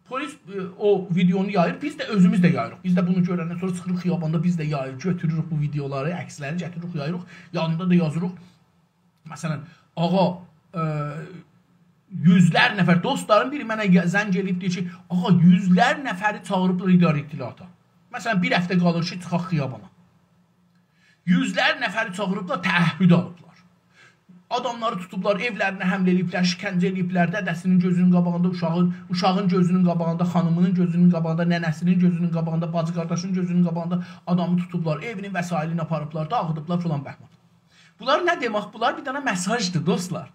پلیس، ائ، او ویدئونو یاییر، بیز ده اؤزوموز ده یاییریق. بیز ده بونو گؤرندن سونرا چیخیریق خیاباندا، بیز ده یاییریق، گؤتوروروک بو ویدئولاری، عکسلری گتیریریک، یاییریق. یانیندا دا یازیریق. مثلا، آغا، ائ، یوزلر نفر، دوستلارین بیری منه گ-، زنگ ائله‌ییب دئییر کی، آغا، یوزلر نفری چاغیریبلار اداره اطلاعاتا. مثلا، بیر هفته قالیر کی، چیخاق خیابانا. یوزلر نفری چاغیریبلار، تعهد آلیبلار. آداملاری توتوبلار، ائولرینه حمله ائله‌ییبلر، شکنجه ائله‌ییبلر، دده‌سینین گؤزونون قاباغیندا، اوشاغین، اوشاغین گؤزونون قاباغیندا، خانیمینین گؤزونون قاباغیندا، ننه‌سینین گؤزونون قاباغیندا، باجی قارداشینین گؤزونون قاباغیندا آدامی توتوبلار، ائوینین وسایلینی آپاریبلار، داغیدیبلار فلان بهمان. بونلار نه دئمک؟ بونلار بیر دنه مئساژدیر، دوستلار.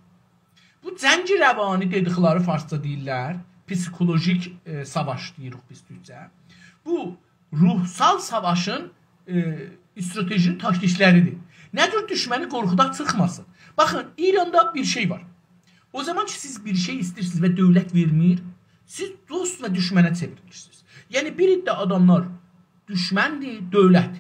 بو جنگ روانی دئدیکلری، فارسجا دئییرلر، پسیکولوژیک، ائ، ساواش دئییریک بیز تورکجه. بو روحسال ساواشین، ائ، استراتژی‌نین تاکتیکلریدیر. نه جور دوشمنی قورخوداق چیخماسین. باخین، ایراندا بیر شئی وار. او زامان کی، سیز بیر شئی ایسته‌ییرسینیز و دؤولت وئرمیر، سیز دوست و دوشمنه چئوریلیرسینیز. یعنی، بیر عده آداملار دوشمندیر، دؤولت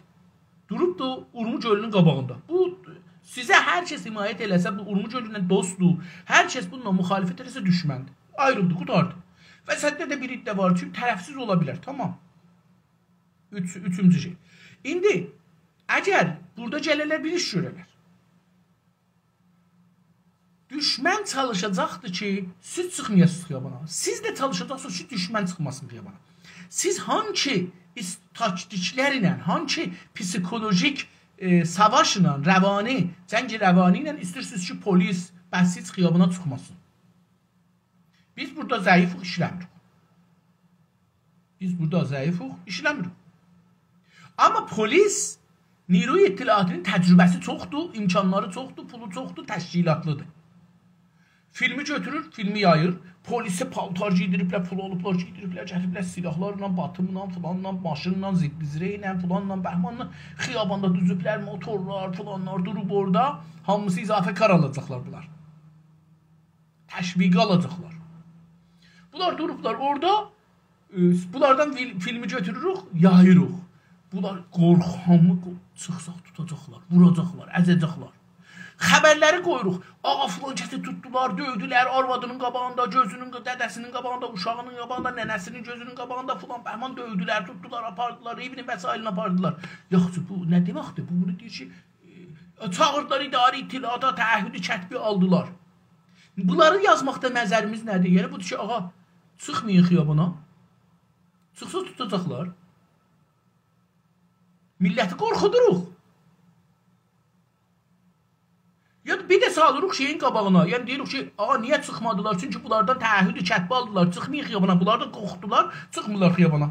دوروبدور اورمو گؤلونون قاباغیندا. بو، سیزه هر کس حمایت ائله‌سه، بو اورمو گؤلونن دوستدور. هر کس بونونلا مخالفت ائله‌سه، دوشمندیر. آیریلدی، قوتاردی. وسطده ده بیر عده وار کی، طرفسیز اولا بیلر. تامام. اوچ، اوچونجو شئی. ایندی، اگر بورادا گله‌لر، بیر ایش گؤره‌لر. دوشمن چالیشاجاقدیر کی، سیز چیخمایاسینیز خیابانا. سیز ده چالیشاجاقسینیز کی، دوشمن چیخماسین خیابانا. سیز هانسی ایس-، تاکتیکلرله، هانسی پسیکولوژیک، ائ، ساواشلا، روانی، جنگ روانی ایله ایسته‌ییرسینیز کی، پلیس، بسیج خیابانا چیخماسین؟ بیز بورادا ضعیفیک، ایشله‌میریک. بیز بورادا ضعیفیک، ایشله‌میریک. آمما پلیس، نیروی اطلاعاتی‌نین تجربه‌سی چوخدور، امکانلاری چوخدور، پولو چوخدور، تشکیلاتلیدیر. فیلمی گؤتورور، فیلمی یاییر. پلیسه پالتار گئیدیریبلر، پول آلیبلار، گئیدیریبلر، گتیریبلر سلاحلارلا، باتوملا، فلانلا، ماشینلا، زیب‌زیره‌ایله، فلانلا، بهمانلا. خیاباندا دوزوبلر، موتورلار، فلانلار دوروب اورادا. هامیسی اضافه کار آلاجاقلار بونلار. تشویقی آلاجاقلار. بونلار دوروبلار اورادا، ائ، بونلاردان فیل-، فیلمی گؤتوروروک، یاییریق. بونلار قورخامی قو-، چیخساق توتاجاقلار، ووراجاقلار، ازه‌جکلر. خبرلری قویوروق. آغا فلان کسی توتدولار، دؤیدولر، آروادینین قاباغیندا، گؤزونون قا-، دده‌سینین قاباغیندا، اوشاغینین قاباغیندا، ننه‌سینین گؤزونون قاباغیندا فلان بهمان دؤیدولر، توتدولار، آپاردیلار، ائوینین وسایلینی آپاردیلار. یاخشی، بو نه دئمکدیر؟ بو بونو دئییر کی، ائ، چاغیردیلار اداره اطلاعاتا، تعهد کتبی آلدیلار. بونلاری یازماقدا نظریمیز نه‌دیر؟ یعنی، بودور کی، آغا، چیخمایین خیابانا. چیخسا توتاجاقلار. میللتی قورخودوروق. یا بیر ده سالیریق شئیین قاباغینا. یعنی، دئییریک کی، آغا، نییه چیخمادیلار؟ چونکی بونلاردان تعهد کتبی آلدیلار. چیخمایین خیابانا. بونلاردان قورخدولار، چیخمیرلار خیابانا.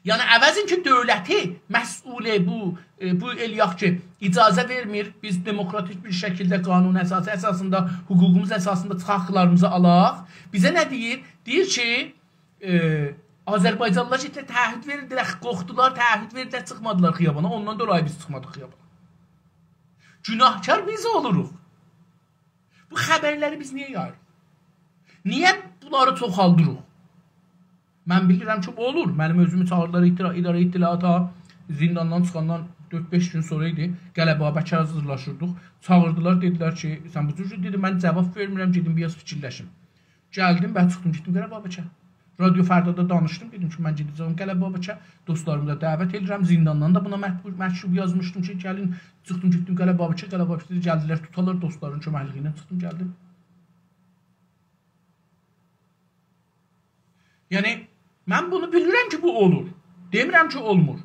یعنی، عوضین کی، دؤولتی مسئول بو، ائ، بو ائله‌یک کی، اجازه وئرمیر، بیز دموکراتیک بیر شکیلده قانون اساسی اساسیندا، حقوقوموز اساسیندا چیخاق حاقلاریمیزی آلاق. بیزه نه دئییر؟ دئییر کی، ائ، آذربایجانلیلار کی، تعهد وئردیلر، قورخدولار، تعهد وئردیلر، چیخمادیلار خیابانا، اوندان دولایی بیز چیخمادیق خیابانا. گوناهکار بیز اولوروق. بو خبرلری بیز نییه یاییریق؟ نییه بونلاری چوخالدیریق؟ من بیلیرم کی، بو اولور. منیم اؤزومو چاغیردیلار اطلاع-، اداره اطلاعاتا، زینداندان چیخاندان دؤرد-بئش گون سونرا ایدی. قلعه بابکه حاضیرلاشیردیق. چاغیردیلار، دئدیلر کی، سن بو جور، دئدیم، من جواب وئرمیرم، گئدیم بیر آز فیکیرلشیم. گلدیم، بعد چیخدیم، گئتدیم قلعه بابکه. رادیو فردادا دانیشدیم، دئدیم کی، من گئده‌جم قلعه بابکه، دوستلاریمی دا دعوت ائدیرم. زینداندان دا بونا مکتوب، مکتوب یازمیشدیم کی، گلین، چیخدیم، گئتدیم قلعه بابکه، قلعه بابکده گلدیلر، توتالار، دوستلارین کؤمکلیگی ایله چیخدیم، گلدیم. یعنی، من بونو بیلیرم کی، بو اولور. دئمیرم کی، اولمور.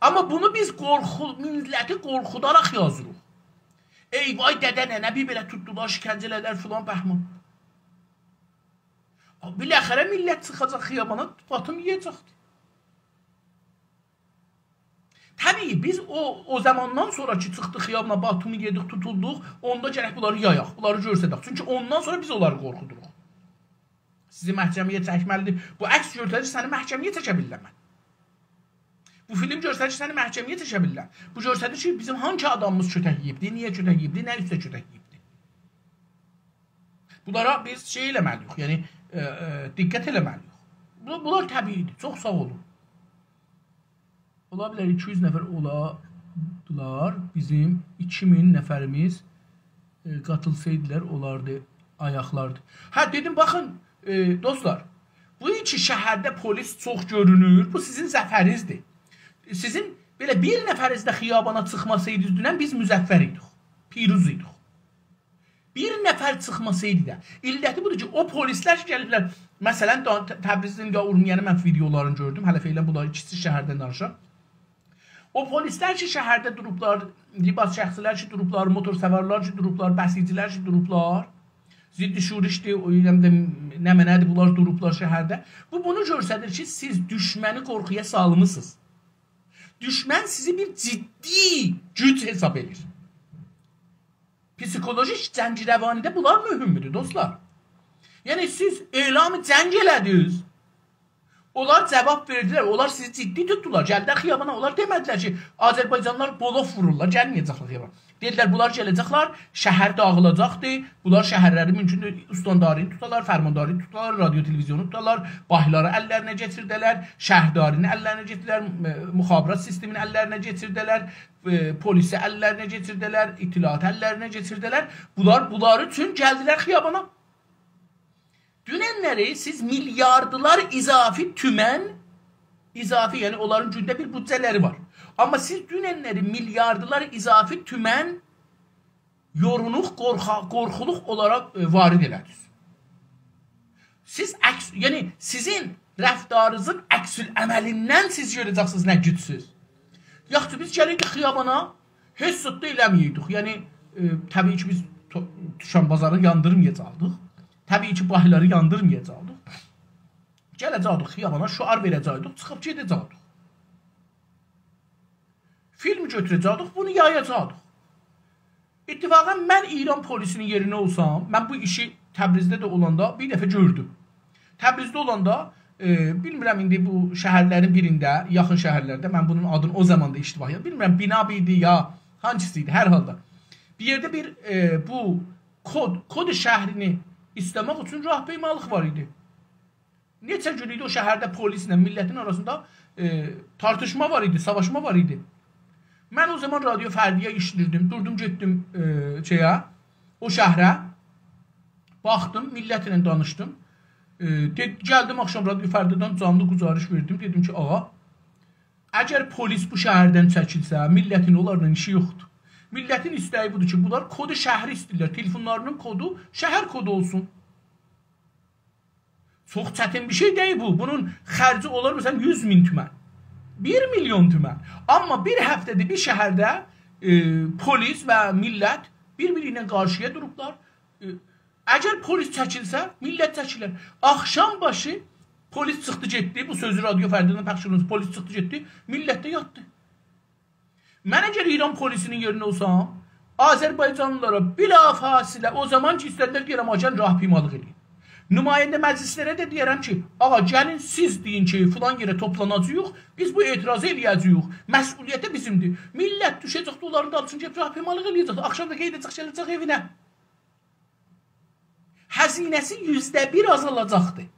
آمما بونو بیز قورخو، میللتی قورخوداراق یازیریق. ای وای، دده، ننه، بیر بئله توتدولار، شکنجه ائله‌دیلر، فلان، بهمان. بالاخره میللت چیخاجاق خیابانا، باتوم یئیه‌جکدیر. طبیعی، بیز او، او زاماندان سونرا کی، چیخدیق خیابانا، باتومو یئدیک، توتولدوق، اوندا گرک بونلاری یایاق، بونلاری گؤسترک. چونکی اوندان سونرا بیز اونلاری قورخودوروق. سیزی محکمه‌یه چکمه‌لیدیر. بو عکس گؤستریر، سنی محکمه‌یه چکه بیلیرم من. بو فیلم گؤستریر، سنی محکمه‌یه چکه بیلیرم. بو گؤستریر کی، بیزیم هانسی آدامیمیز کؤتک یئییبدی، نییه کؤتک یئییبدی، نه اوسته کؤتک یئییبدی. بونلارا بیز شئی ائله‌مه‌لی‌ییک، یعنی، ائ، ائ، دقت ائله‌مه‌لی‌ییک. بو، بونلار طبیعی‌دیر. چوخ ساغ اولون. اولا بیلر ایکی یوز نفر اولادیلار، بیزیم ایکی مین نفریمیز، ائ، قاتیلسایدیلار، اولاردی، آیاقلاردی. هه، دئدیم، باخین، ائ، دوستلار، بو کی شهرده پلیس چوخ گؤرونور، بو سیزین ظفرینیزدیر. سیزین بئله بیر نفرینیز ده خیابانا چیخماسایدینیز دونن، بیز مظفر ایدیک، پیروز ایدیک. بیر نفر چیخماسایدی دا. علتی بودور کی، او پلیسلر کی گلیبلر، مثلا، دا-، ت-، تبریزین یا اورمیه‌نین من ویدئولارینی گؤردوم. هله فعلا بونلار ایکیسی شهردن دانیشیرام. او پلیسلر کی شهرده دوروبلار، لباس شخصی‌لر کی دوروبلار، موتورسوارلار کی دوروبلار، بسیجی‌لر کی دوروبلار، ضد شورش‌دیر، او، هم ده نمنه‌دیر، بونلار دوروبلار شهرده. بو بونو گؤستریر کی، سیز دوشمنی قورخویا سالمیسینیز. دوشمن سیزی بیر جدی گوج حساب ائدیر. پسیکولوژیک جنگ روانی‌ده بونلار مهم‌دور، دوستلار. یعنی، سیز اعلام جنگ ائله‌دینیز، اونلار جواب وئردیلر، اونلار سیزی جدی توتدولار. گلدیلر خیابانا، اونلار دئمه‌دیلر کی، آذربایجانلیلار بلوف وورورلار، گلمه‌یه‌جکلر خیابانا. دئدیلر، بونلار گله‌جکلر، شهر داغیلاجاقدیر، بونلار شهرلری مومکوندور، استاندارینی توتالار، فرمانداری توتالار، رادیو تلویزیونو توتالار، بانکلاری اللرینه کئچیرده‌لر، شهردارینی اللرینه کئچیرده‌لر، م-، مخابرات سیستمینی اللرینه کئچیرده‌لر، ائ، پلیسی اللرینه کئچیرده‌لر، اطلاعاتی اللرینه کئچیرده‌لر. بونلار، بونلار اوچون گلدیلر خیابانا. دوننلری سیز میلیاردلار اضافی تومن، اضافی، یعنی اونلارین گونده بیر بودجه‌لری وار. آمما سیز دوننلری میلیاردلار اضافی تومن یورونوق، قورخا-، قورخولوق اولاراق، ائ، وارد ائله‌دینیز. سیز عکس، یعنی سیزین رفتارینیزین عکس‌العملیندن سیز گؤره‌جکسینیز نه گوجسوز. یاخشی، بیز گلیردیک خیابانا، هئچ زاد دا ائله‌مه‌ییردیک. یعنی، ائ، طبیعی کی، بیز تو-، دوشن بازاری یاندیرمایاجاقدیق. طبیعی کی، بانکلاری یاندیرمایاجاقدیق. گله‌جکدیک خیابانا، شعار وئره‌جکدیک، چیخیب گئده‌جکدیک. فیلم گؤتوره‌جکدیک، بونو یایاجاقدیق. اتفاقا من ایران پلیسی‌نین یئرینده اولسام، من بو ایشی تبریزده ده اولاندا بیر دفعه گؤردوم. تبریزده اولاندا، ائ، بیلمیرم ایندی بو شهرلرین بیرینده، یاخین شهرلرده، من بونون آدینی او زامان دا اشتباه یاد، بیلمیرم، بناب ایدی یا هانسیسی ایدی، هر حالدا. بیر یئرده بیر، ائ، بو کد، کد شهرینی ایسته‌مک اوچون راهپیمالیق وار ایدی. نئچه گون ایدی او شهرده پلیسله میللتین آراسیندا، ائ، تارتیشما وار ایدی، ساواشما وار ایدی. من او زامان رادیو فردایا ایشله‌ییردیم. دوردوم، گئتدیم، ائ، شئیه، او شهره. باخدیم، میللتله دانیشدیم. ائ، دئ-، گلدیم آخشام رادیو فردادان جانلی گزارش وئردیم. دئدیم کی، آغا، اگر پلیس بو شهردن چکیلسه، میللتین اونلارلا ایشی یوخدور. میللتین ایسته‌یی بودور کی، بونلار کد شهری ایسته‌ییرلر. تلفونلاری‌نین کدو شهر کدو اولسون. چوخ چتین بیر شئی دئییل بو. بونون خرجی اولار، مثلا، یوز مین تومن، بیر میلیون تومن. آمما بیر هفته‌دیر بیر شهرده، ائ، پلیس و میللت بیر-بیری ایله قارشییا دوروبلار. ائ، اگر پلیس چکیلسه، میللت چکیلر. آخشام باشی پلیس چیخدی گئتدی، بو سؤزو رادیو فردادان پخش اولونسا، پلیس چیخدی گئتدی، میللت ده یاتدی. من اگر ایران پلیسی‌نین یئرینده اولسام، آذربایجانلیلارا بلافاصله او زامان کی ایسته‌دیلر، دئیه‌رم، «آقا، گلین راهپیمالیق ائله‌یین.» نماینده مجلس‌لره ده دئیه‌رم کی، «آقا، گلین سیز دئیین کی، فلان یئره توپلاناجاغیق، بیز بو اعتراضی ائله‌یه‌جه‌ییک، مسئولیت بیزیمدیر.» میللت دوشه‌جک اونلارین دالیسینجا، راهپیمالیق ائله‌یه‌جک، آخشام دا قاییداجاق، گله‌جک ائوینه. هزینه‌سی یوزده بیر آزالاجاقدی.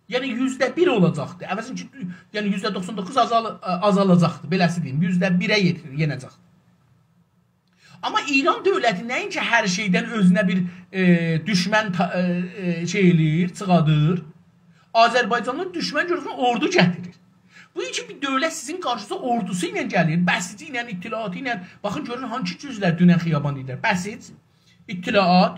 یعنی یوزده بیر اولاجاقدی. عوضین کی، یعنی یوزده دوخسان دوققوز آزال-، آزالاجاقدی. بئله‌سی دئییم، یوزده بیره یئتیر، یئنه‌جک. آمما ایران دؤولتی نه‌اینکی هر شئیدن اؤزونه بیر، ائ، دوشمن تا-، ائ، ائ، شئی ائله‌ییر، چیخادیر. آذربایجانلی دوشمن گؤرورسن، اوردو گتیریر. بو کی بیر دؤولت سیزین قارشینیزا اوردوسو ایله گلیر، بسیجی ایله، اطلاعاتی ایله. باخین، گؤرون هانسی گوجلر دونن خیابان ایدیلر. بسیج، اطلاعات،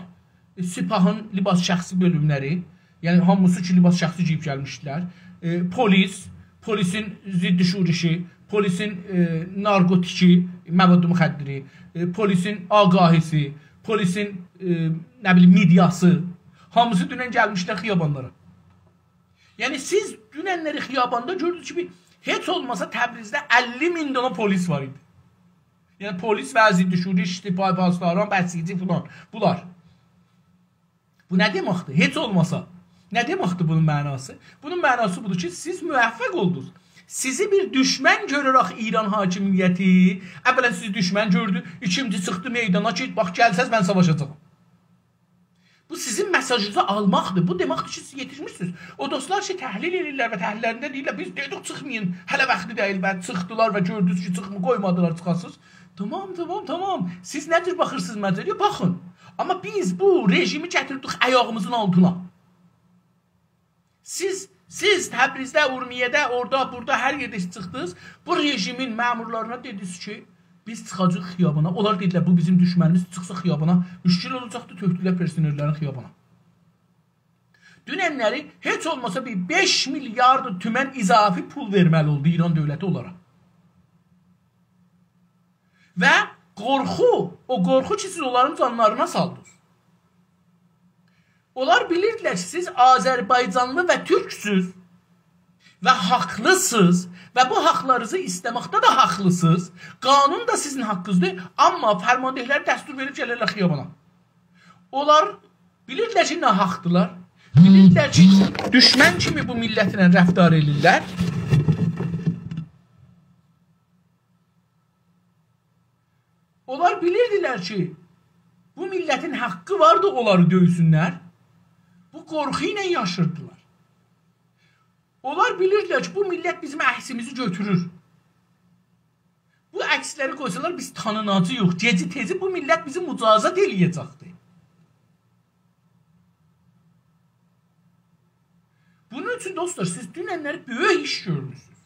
ائ، سپاهین لباس شخصی بؤلوملری، یعنی هامیسی کی لباس شخصی گئییب گلمیشدیلر. ائ، پلیس، پلیسین ضد شورشی، پلیسین، ائ، نارکوتیکی، مواد مخدری، ائ، پلیسین آگاهی‌سی، پلیسین، ائ، نه بیلیم، مئدیاسی، هامیسی دونن گلمیشدیلر خیابانلارا. یعنی سیز دوننلری خیاباندا گؤردونوز کی، بیر، هئچ اولماسا تبریزده اللی مین دانا پلیس وار ایدی. یعنی پلیس و ضد شورش، سپاه پاسداران، بسیجی فلان. بونلار. بو نه دئمکدیر؟ هئچ اولماسا. نه دئمکدیر بونون معناسی؟ بونون معناسی بودور کی، سیز موفق اولدونوز. سیزی بیر دوشمن گؤره‌رک ایران حاکمیتی، اولاً سیزی دوشمن گؤردو، ایکینجی چیخدی میدانا کی، باخ، گلسز، من ساواشاجاغام. بو سیزین مئساژینیزی آلماقدیر. بو دئمکدیر کی، سیز یئتیشمیشسینیز. او دوستلار کی، تحلیل ائدیرلر و تحلیل‌لرینده دئییرلر، «بیز دئدیک چیخمایین، هله واختی دئییل» و چیخدیلار و گؤردونوز کی، چیخما قویمادیلار چیخاسینیز. تمام، تمام، تمام. سیز نه جور باخیرسینیز مسئله‌یه؟ باخین. آمما بیز بو رژیمی گتیردیک آیاغیمیزین آلتینا. سیز، سیز تبریزده، اورمیه‌ده، اورادا، بورادا، هر یئرده چیخدینیز، بو رژیمین مأمورلارینا دئدینیز کی، بیز چیخاجاغیق خیابانا. اونلار دئدیلر، بو بیزیم دوشمنیمیز، چیخسا خیابانا، مشکل اولاجاقدیر، تؤکدولر پرسنل‌لرین خیابانا. دوننلری هئچ اولماسا بیر بئش میلیارد تومن اضافی پول وئرمه‌لی اولدو ایران دؤولتی اونلارا. و قورخو، او قورخو کی، سیز اونلارین جانلارینا سالدینیز. اونلار بیلیردیلر کی، سیز آذربایجانلی و تورکسوز و حاقلیسینیز و بو حاقلارینیزی ایسته‌مکده ده حاقلیسینیز. قانون دا سیزین حاققینیزدیر، آمما فرمانده‌لری دستور وئریب گلیرلر خیابانا. اونلار بیلیردیلر کی، ناحاقدیلار. بیلیردیلر کی، دوشمن کیمی بو میللتله رفتار ائدیرلر. اونلار بیلیردیلر کی، بو میللتین حاققی واردی، اونلاری دؤیسونلر. بو قورخو ایله یاشیردیلار. اونلار بیلیردیلر کی، بو میللت بیزیم عکسیمیزی گؤتورور. بو عکسلری قویسالار، بیز تانیناجاغیق. گئجی تئزی بو میللت بیزی مجازات ائله‌یه‌جکدیر. بونون اوچون، دوستلار، سیز دوننلری بؤیوک ایش گؤرموسونوز.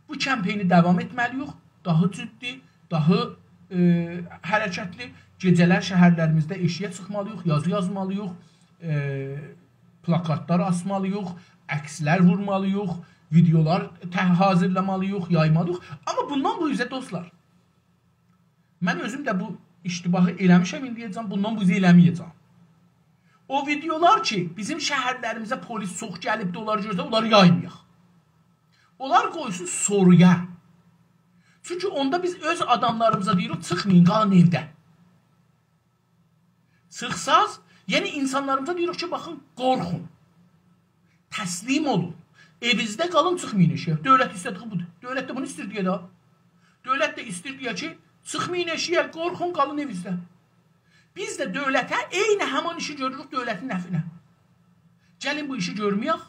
بو کمپینی داوام ائتمه‌لی‌ییک. داها جدی، داها، ائ، حرکتلی. گئجه‌لر شهرلریمیزده ائشییه چیخمالی‌ییق، یازی یازمالی‌ییق، ائ، پلاکاتلار آسمالی‌ییق، عکسلر وورمالی‌ییق، ویدئولار ته-، حاضیرلامالی‌ییق، یایمالی‌ییق. آمما بوندان بو اوزه، دوستلار، من اؤزوم ده بو اشتباهی ائله‌میشم ایندییه‌جن، بوندان بو اوزه ائله‌مه‌یه‌جم. او ویدئولار کی، بیزیم شهرلریمیزه پلیس چوخ گلیبدی، اونلاری گؤرسه، اونلاری یایمایاق. اونلار قویسون سونرایا. چونکی اوندا بیز اؤز آداملاریمیزا دئییریک، «چیخمایین، قالین ائوده.» چیخساز، یعنی اینسانلاریمیزا دئییریک کی، باخین، قورخون. تسلیم اولون. ائوینیزده قالین، چیخمایین ائشییه. دؤولت ایسته‌دییی بودور. دؤولت ده بونو ایستیر دئیه ده. دؤولت ده ایستیر دئیه کی، چیخمایین ائشییه، قورخون، قالین ائوینیزده. بیز ده دؤولته عینی همان ایشی گؤروروک دؤولتین نفعینه. گلین بو ایشی گؤرمه‌یک.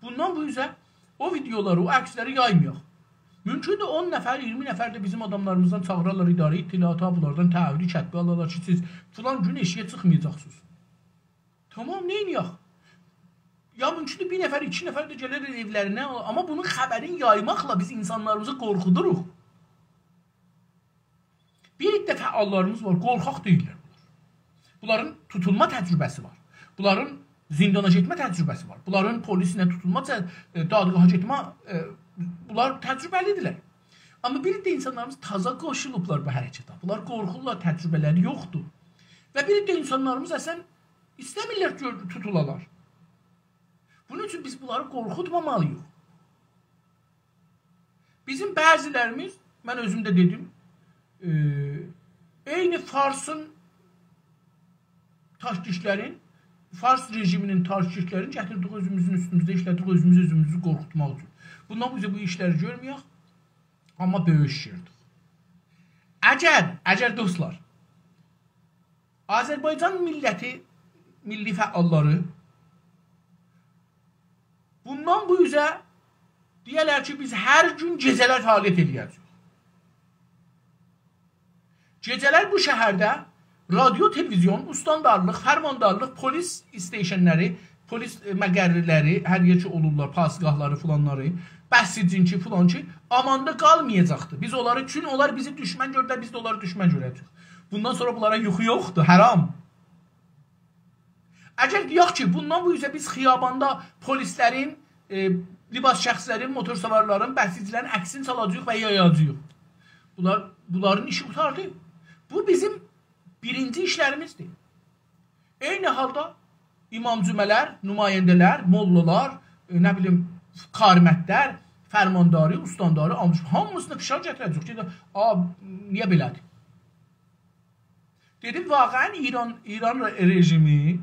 بوندان بو اوزه او ویدئولاری، او عکسلری یایمایاق. مومکوندور اون نفر، اییرمی نفر ده بیزیم آداملاریمیزدان چاغیرارلار اداره اطلاعاتا، بونلاردان تحویل کتبی آلارلار کی، سیز فلان گون ائشییه چیخمایاجاقسینیز. تمام، نئینیه‌ک؟ یا مومکوندور بیر نفر، ایکی نفر ده گلر ائولرینه، آمما بونون خبرینی یایماقلا بیز اینسانلاریمیزی قورخودوروق. بیر عده فعاللاریمیز وار، قورخاق دئییللر بونلار. بونلارین توتولما تجربه‌سی وار. بونلارین زیندانا گئتمه تجربه‌سی وار. بونلارین پلیسله توتولما، ته-، ائ، دادگاها گئتمه، ائ، بونلار تجربه‌لی‌دیرلر. آمما بیر عده اینسانلاریمیز تازا قوشولوبلار بو حرکته. بونلار قورخورلار، تجربه‌لری یوخدور. و بیر عده اینسانلاریمیز اصلاً ایسته‌میرلر گؤر-، توتولالار. بونون اوچون بیز بونلاری قورخوتمامالی‌ییق. بیزیم بعضی‌لریمیز، من اؤزوم ده دئدیم، ائ، عینی فارسین تاکتیکلرین، فارس رژیمینین تاکتیکلرینی گتیردیک اؤزوموزون اوستوموزده، ایشلتدیک اؤزوموز اؤزوموزو قورخوتماق اوچون. بوندان بو اوزه بو ایشلری گؤرمه‌یک، آمما بؤیوک ایش گؤردوک. اگر، اگر دوستلار، آذربایجان میللتی، میللی فعاللاری بوندان بو اوزه دئیه‌لر کی، بیز هر گون گئجه‌لر فعالیت ائله‌یه‌جه‌ییک. گئجه‌لر بو شهرده رادیو، تلویزیون، استاندارلیق، فرماندارلیق، پلیس استیشن‌لری، پلیس، ائ، مقرلری، هر یئر کی اولورلار، پاسگاهلاری، فلانلاری، بسیجین کی، فلان کی، آماندا قالمایاجاقدی. بیز اونلاری، چون اونلار بیزی دوشمن گؤردولر، بیز ده اونلاری دوشمن گؤره‌جه‌ییک. بوندان سونرا بونلارا یوخو یوخدور، حرام. اگر دئیک کی، بوندان بو اوزه بیز خیاباندا پلیسلرین، ائ، لباس شخصی‌لرین، موتورسوارلارین، بسیجی‌لرین عکسینی سالاجاغیق و یایاجاغیق. بونلار، بونلارین ایشی قوتاردی. بو بیزیم بیرینجی ایشلریمیزدیر. عینی حالدا امام جمعه‌لر، نماینده‌لر، موللالار، ائ، نه بیلیم، کارمندلر، فرمانداری، استانداری، آموزش، هامیسینا فشار گتیره‌جه‌ییک. دئیه‌جک، «آ، نییه بئله‌دیر؟» دئدیم، واقعاً ایران، ایران ر-، رژیمی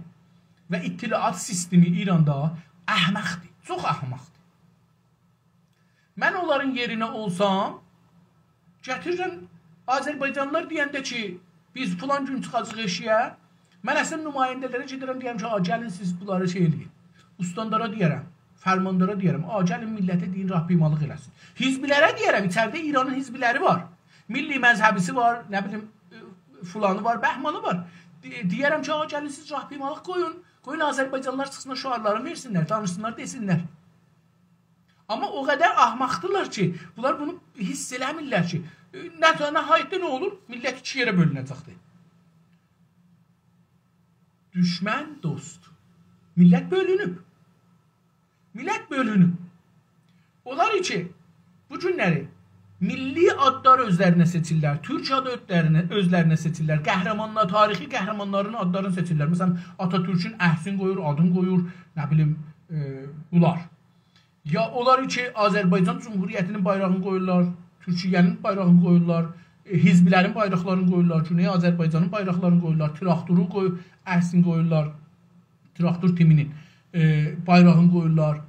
و اطلاعات سیستمی ایراندا احمقدیر. چوخ احمقدیر. من اونلارین یئرینه اولسام، گتیریرم، آذربایجانلیلار دئینده کی، بیز فلان گون چیخاجاغیق ائشییه، من اصلاً نماینده‌لره گئدیرم، دئییرم کی، «آ، گلین سیز بونلاری شئی ائله‌یین.» استاندارا دئیرم، فرماندارا دئیرم، «آ، گلین میللته دئیین، راهپیمالیق ائله‌سین.» حزب‌لره دئیرم، ایچریده ایرانین حزب‌لری وار. ملی مذهبی‌سی وار، نه بیلیم، ائ، فلانی وار، بهمانی وار. دئ-، دئیرم کی، «آ، گلین سیز راهپیمالیق قویون، قویون آذربایجانلیلار چیخسینلار، شعارلارینی وئرسینلر، دانیشسینلار، دئسینلر.» آمما او قدر احمقدیرلار کی، بونلار بونو حس ائله‌میرلر کی، ائ، نه، نهایتده نه اولور؟ میللت ایکی یئره بؤلونه‌جکدیر. دوشمن، دوست. میللت بؤلونوب. میللت بؤلونوب. اونلار کی، بو گونلری میللی آدلار اؤزلرینه سئچیرلر، تورک آدی اؤزلرینه، اؤزلرینه سئچیرلر، قهرمانلار، تاریخی قهرمانلارین آدلارینی سئچیرلر. مثلاً، آتاتورکون عکسین قویور، آدین قویور، نه بیلیم، ائ، بونلار. یا اونلار کی، آذربایجان جمهوریتی‌نین بایراغینی قویورلار، تورکیه‌نین بایراغینی قویورلار، ائ، حزب‌لرین بایراقلارینی قویورلار، گونئی آذربایجانین بایراقلارینی قویورلار، تراکتورو قوی-، عکسینی قویورلار، تراکتور تیمی‌نین، ائ، بایراغینی قویورلار. ائ،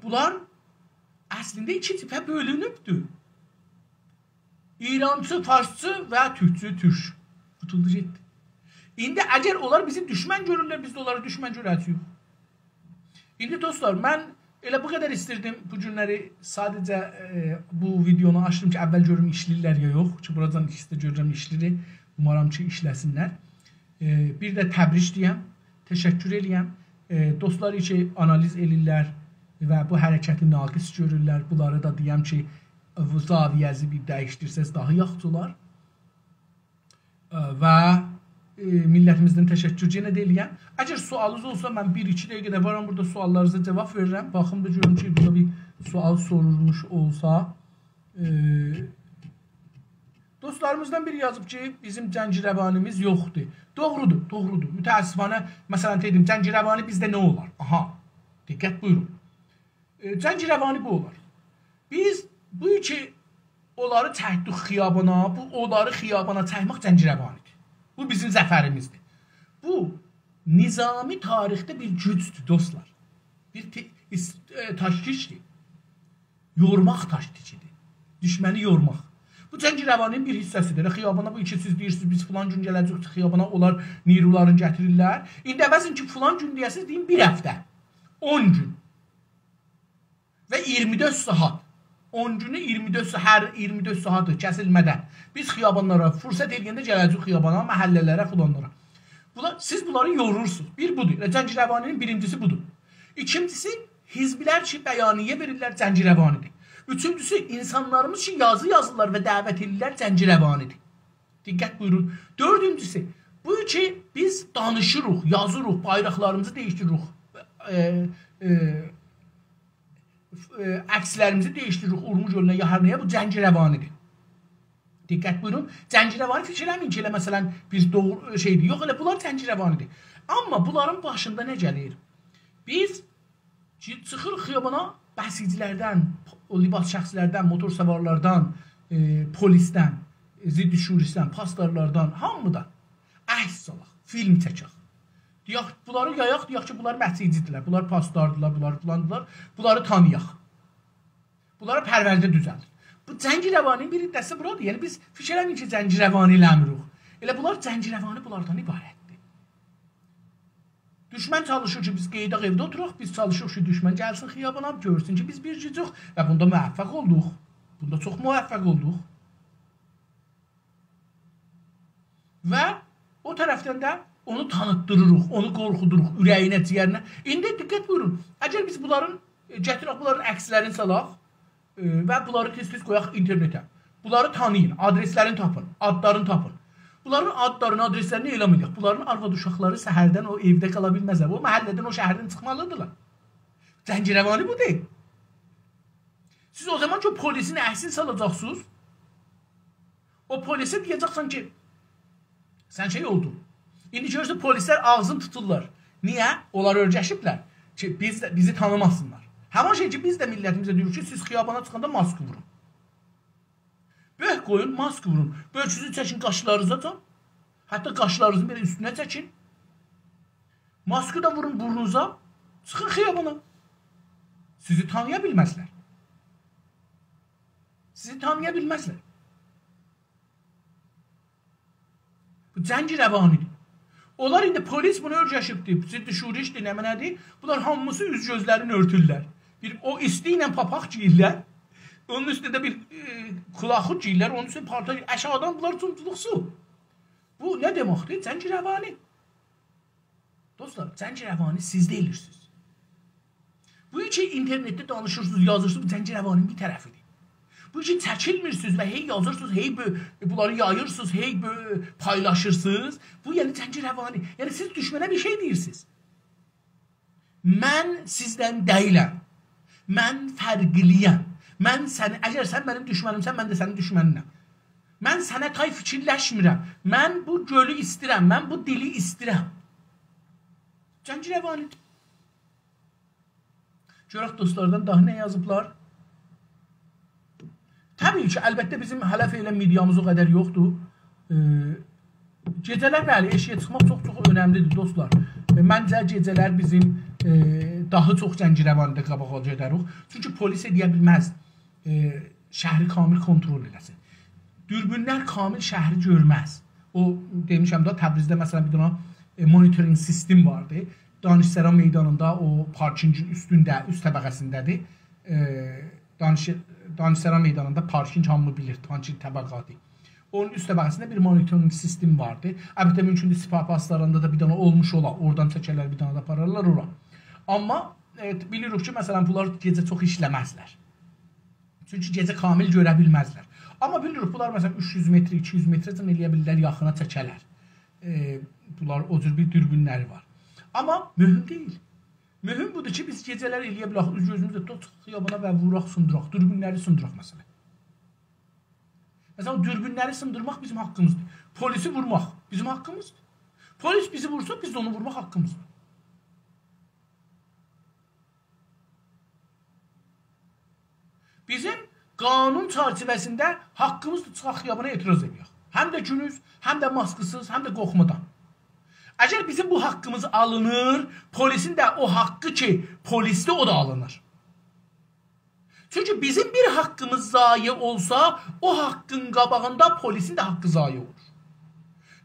بونلار اصلینده ایکی تیپه بؤلونوبدور. ایرانچی، فارسچی و تورکچو، تورک. قوتولدو گئتدی. ایندی اگر اونلار بیزی دوشمن گؤرورلر، بیز ده اونلاری دوشمن گؤره‌جه‌ییک. ایندی دوستلار، من ائله بو قدر ایستیردیم بو گونلری ساده‌جه، ائ، بو ویدئونو آچدیم کی، اول گؤروم ایشله‌ییرلر یا یوخ. کی، بوراجان ایکیسی ده گؤرورم ایشله‌ییر. اومارام کی، ایشله‌سینلر. ائ، بیر ده تبریک دئیم، تشکر ائله‌یم. ائ، دوستلار کی، آنالیز ائله‌ییرلر و بو حرکتی ناقص گؤرورلر، بونلارا دا دئیم کی، بو زاویه‌زی بیر دییشدیرسز داها یاخشی اولار. ائ، و، ائ، میللتیمیزدن تشکر یئنه ده ائله‌یم. اگر سؤالینیز اولسا، من بیر-ایکی دقیقه ده وارام بورادا، سؤاللارینیزا جاواب وئررم. باخیم دا گؤروم کی، بورادا بیر سؤال سورولموش اولسا. ائ، دوستلاریمیزدان بیری یازیب کی، بیزیم جنگ روانیمیز یوخدور. دوغرودور، دوغرودور. متأسفانه، مثلاً، دئدیم، جنگ روانی بیزده نه اولار؟ آها، دقت بویورون. ائ، جنگ روانی بو اولار. بیز بو کی، اونلاری چکدیک خیابانا، بو اونلاری خیابانا چکمک جنگ روانیدیر. بو بیزیم ظفریمیزدیر. بو، نظامی تاریخده بیر گوجدور، دوستلار. بیر ت-، ایس-، ائ، تاکتیکدیر. یورماق تاکتیکیدیر. دوشمنی یورماق. بو جنگ روانی‌نین بیر حیصه‌سیدیر. ائله خیابانا بو کی، سیز دئییرسینیز، بیز فلان گون گله‌جه‌ییک خیابانا، اونلار نیرولاری‌نی گتیریرلر. ایندی عوضین کی، فلان گون دئیه‌سینیز، دئیین بیر هفته. اون گون. و ایگیرمی دؤرد ساعات. اون گونو ایگیرمی دؤرد سا-، هر ایگیرمی دؤرد ساعاتی کسیلمه‌دن. بیز خیابانلارا فرصت ائله‌ینده گله‌جه‌ییک خیابانا، محله‌لره، فلانلارا. بونلار، سیز بونلاری یورورسونوز. بیر بودور. ائله جنگ روانی‌نین بیرینجیسی بودور. ایکینجیسی، حزب‌لر کی، بیانیه وئریرلر، جنگ روانیدیر. اوچونجوسو، اینسانلاریمیز کی، یازی یازیرلار و دعوت ائدیرلر، جنگ روانیدیر. دقت بویورون. دؤردونجوسو، بو کی، بیز دانیشیریق، یازیریق، بایراقلاریمیزی دییشدیریریک، ائ، ائ، ائ، عکسلریمیزی دییشدیریریک اورمو گؤلونه، یا هر نه‌یه، بو جنگ روانیدیر. دقت بویورون، جنگ روانی فیکیر ائله‌مه‌یین کی، ائله مثلاً بیر دوغرو شئیدیر. یوخ، ائله بونلار جنگ روانیدیر. آمما بونلارین باشیندا نه گلیر؟ بیز چی-، چیخیریق خیابانا، بسیجی‌لردن، او لباس شخصی‌لردن، موتورسوارلاردان، ائ، پلیسدن، ائ، ضد شوریستدن، پاسدارلاردان، هامیدان عکس سالاق، فیلم چکک. دئیک، بونلاری یایاق، دئیک کی، بونلار بسیجی‌دیرلر، بونلار پاسداردیلار، بونلار فلاندیلار، بونلاری تانییاق. بونلارا پرونده دوزلدیر. بو جنگ روانی‌نین بیر حیصه‌سی بورادیر. یعنی، بیز فیکیر ائله‌مه‌یین کی، جنگ روانی ائله‌میریک. ائله بونلار جنگ روانی بونلاردان عبارتدیر. دوشمن چالیشیر کی، بیز قئییداق ائوده اوتوراق، بیز چالیشیریق کی، دوشمن گلسین خیابانا، گؤرسون کی، بیز بیر گوجوک و بوندا موفق اولدوق. بوندا چوخ موفق اولدوق. و او طرفدن ده اونو تانیتدیریریق، اونو قورخودوروق اوره‌یینه، جیگرینه. ایندی دقت بویورون، اگر بیز بونلارین، ائ، گتیرک بونلارین عکسلرینی سالاق، ائ، و بونلاری تئز-تئز قویاق اینترنته. بونلاری تانییین، آدرسلرینی تاپین، آدلارینی تاپین. بونلارین آدلارینی، آدرسلرینی اعلام ائدک. بونلارین آرواد اوشاقلاری سحردن او ائوده قالا بیلمزلر. او محله‌دن، او شهردن چیخمالیدیرلار. جنگ روانی بودور. سیز او زامان کی، پلیسین عکسینی سالاجاقسینیز، او پلیسه دئیه‌جکسن کی، سن شئی اولدون. ایندی گؤرورسن، پلیسلر آغزینی توتورلار. نییه؟ اونلار اؤیرشیبلر کی، بیز ده، بیزی تانیماسینلار. همین شئی کی، بیز ده میللتیمیزه دئییریک کی، سیز خیابانا چیخاندا ماسک وورون. بؤرک قویون، ماسک وورون. بؤرکونوزو چکین قاشلارینیزاجان. حتی قاشلارینیزین بئله اوستونه چکین. ماسکی ده وورون بورنونوزا. چیخین خیابانا. سیزی تانییا بیلمزلر. سیزی تانییا بیلمزلر. بو جنگ روانی‌دیر. اونلار ایندی پلیس بونو اؤیرشیبدیر. ضد شورش‌دیر، نمنه‌دیر. بونلار هامیسی اوز گؤزلرینی اؤرتورلر. بیر او ایستی ایله پاپاق گئییرلر. اونون اوستونده بیر، ائ، قولاقلیق گئییرلر. اونون اوستونده پالتار گئییرلر. آشاغیدان بونلار جونجولوقسو. بو نه دئمکدیر؟ جنگ روانی. دوستلار، جنگ روانی سیز ده ائله‌ییرسینیز. بو کی اینترنتده دانیشیرسینیز، یازیرسینیز، بو جنگ روانی‌نین بیر طرفی‌دیر. بو کی چکیلمیرسینیز و هئی یازیرسینیز، هئی بؤ-، بونلاری یاییرسینیز، هئی بؤ-، پایلاشیرسینیز. بو، یعنی، جنگ روانی. یعنی، سیز دوشمنه بیر شئی دئییرسینیز. من سیزدن دئییلم. من فرقلی‌یم. من سنی، اگر سن منیم دوشمنیمسن، من ده سنین دوشمنینم. من سنه تای فیکیرلشمیرم. من بو گؤلو ایسته‌ییرم. من بو دیلی ایسته‌ییرم. جنگ روانی. گؤرک دوستلاردان داها نه یازیبلار. طبیعی کی، البته بیزیم هله فعلا مئدیامیز او قدر یوخدور. ائ، گئجه‌لر، بلی، ائشیگه چیخماق چوخ-چوخ اؤنملی‌دیر، دوستلار. ائ، منجه، گئجه‌لر بیزیم، ائ، داها چوخ جنگ روانی‌ده قاباغا گئدریک. چونکی پلیس ائلیه بیلمز، ائ، شهری کامل کنترل ائله‌سین. دوربینلر کامل شهری گؤرمز. او، دئمیشم ده، تبریزده، مثلا، بیر دنه، ائ، مونیتورینگ سیستم واردی. دانشسرا میدانیندا، او پارکینگین اوستونده، اوست طبقه‌سینده‌دیر. ائ، دانش-، دانشسرا میدانیندا پارکینگ، هامی بیلیر، پارکینگ طبقاتی. اونون اوست طبقه‌سینده بیر مونیتورینگ سیستم واردی. البته، مومکوندور، سپاه پاسداراندا دا بیر دنه اولموش اولا. اورادان چکرلر، بیر دنه ده آپارارلار اورا. آمما، ائ، بیلیریک کی، مثلا، بونلار گئجه چوخ ایشله‌مزلر. چونکی گئجه کامل گؤره بیلمزلر. آمما بیلیریک، بونلار، مثلا، اوچ یوز متر، ایکی یوز متره‌جن ائلیه بیلرلر، یاخینا چکرلر. ائ، بونلار او جور بیر دوربینلری وار. آمما مهم دئییل. مهم بودور کی، بیز گئجه‌لر ائلیه بیلک، اوز گؤزوموزو ده توتاق خیابانا و ووراق، سیندیراق. دوربینلری سیندیراق، مثلا. مثلا، او دوربینلری سیندیرماق بیزیم حاققیمیزدیر. پلیسی وورماق بیزیم حاققیمیزدیر. پلیس بیزی وورسا، بیز ده اونو وورماق حاققیمیزدیر. بیزیم قانون چرچیوه‌سینده حاققیمیزدیر، چیخاق خیابانا اعتراض ائدک. هم ده گونوز، هم ده ماسکی‌سیز، هم ده قورخمادان. اگر بیزیم بو حاققیمیز آلینیر، پلیسین ده او حاققی کی، پلیسدیر، او دا آلینیر. چونکی بیزیم بیر حاققیمیز ضایع اولسا، او حاققین قاباغیندا پلیسین ده حاققی ضایع اولور.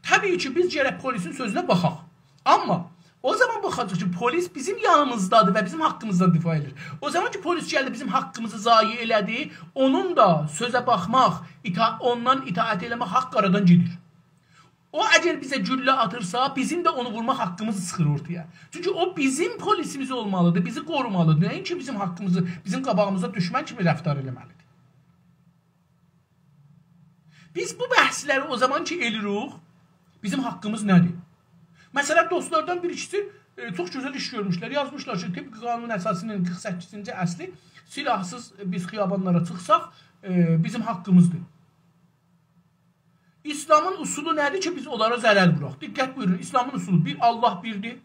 طبیعی کی، بیز گرک پلیسین سؤزونه باخاق. آمما او زامان باخاجاق کی، پلیس بیزیم یانیمیزدادیر و بیزیم حاققیمیزدان دفاع ائدیر. او زامان کی، پلیس گلدی، بیزیم حاققیمیزی ضایع ائله‌دی، اونون دا سؤزه باخماق، ایطا-، اوندان اطاعت ائله‌مک حاققی آرادان گئدیر. او اگر بیزه گولله آتیرسا، بیزیم ده اونو وورماق حاققیمیز چیخیر اورتایا. چونکی او بیزیم پلیسیمیز اولمالیدیر، بیزی قورومالیدیر. نه‌اینکی بیزیم حاققیمیزی، بیزیم قاباغیمیزدا دوشمن کیمی رفتار ائله‌مه‌لیدیر. بیز بو بحثلری او زامان کی ائله‌ییریک، بیزیم حاققیمیز نه‌دیر؟ مثلا، دوستلاردان بیر ایکیسی، ائ، چوخ گؤزل ایش گؤرموشلر. یازمیشلار کی، طبق قانون اساسی‌نین قیرخ سککیزینجی اصلی، سلاحسیز بیز خیابانلارا چیخساق، ائ، بیزیم حاققیمیزدیر. ایسلامین اصولو نه‌دیر کی، بیز اونلارا ضرر ووراق؟ دقت بویورون، ایسلامین اصولو بیر، الله بیردیر.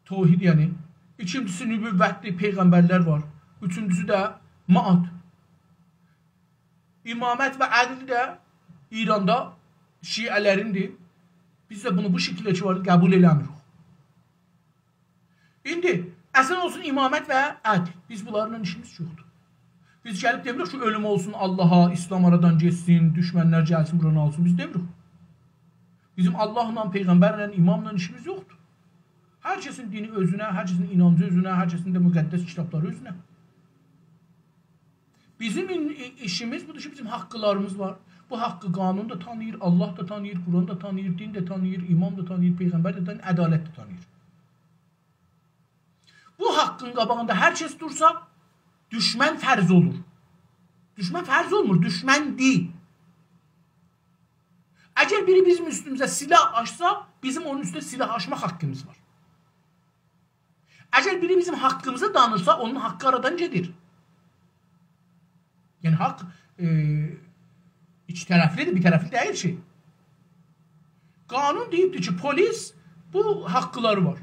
توحید، یعنی. ایکینجیسی نبوتدیر، پیغمبرلر وار. اوچونجوسو ده معاد. امامت و عدل ده ایراندا شیعه‌لریندیر. بیز ده بونو بو شکیلده کی وار، قبول ائله‌میریک. ایندی، اصلاً اولسون امامت و عدل. بیز بونلارلا ایشیمیز یوخدور. بیز گلیب دئمیریک کی، اؤلوم اولسون اللها، ایسلام آرادان گئتسین، دوشمنلر گلسین، بورانی آلسین. بیز دئمیریک. بیزیم اللهلا، پیغمبرله، اماملا ایشیمیز یوخدور. هر کسین دینی اؤزونه، هر کسین اینانجی اؤزونه، هر کسین ده مقدس کیتابلاری اؤزونه. بیزیم این-، ای-، ایشیمیز بودور کی، بیزیم حاقلاریمیز وار. حاقی قانون دا تانیییر، الله دا تانیییر، قرآن دا تانیییر، دین ده تانیییر، امام دا تانیییر، پیغمبر ده تانیییر، عدالت ده تانیییر. بو حاقین قاباغیندا هر کس دورسا، دوشمن فرض اولور. دوشمن فرض اولمور، دوشمندیر. اگر بیری بیزیم اوستوموزه سلاح آچسا، بیزیم اونون اوستونه سلاح آچماق حاقیمیز وار. اگر بیری بیزیم حاقیمیزی دانیرسا، اونون حاقی آرادان گئدیر. یعنی حاق، ائ، ایکی طرفلی‌دیر، بیر طرفلی دئییل کی. قانون دئییبدیر کی، پلیس بو حاقلاری وار.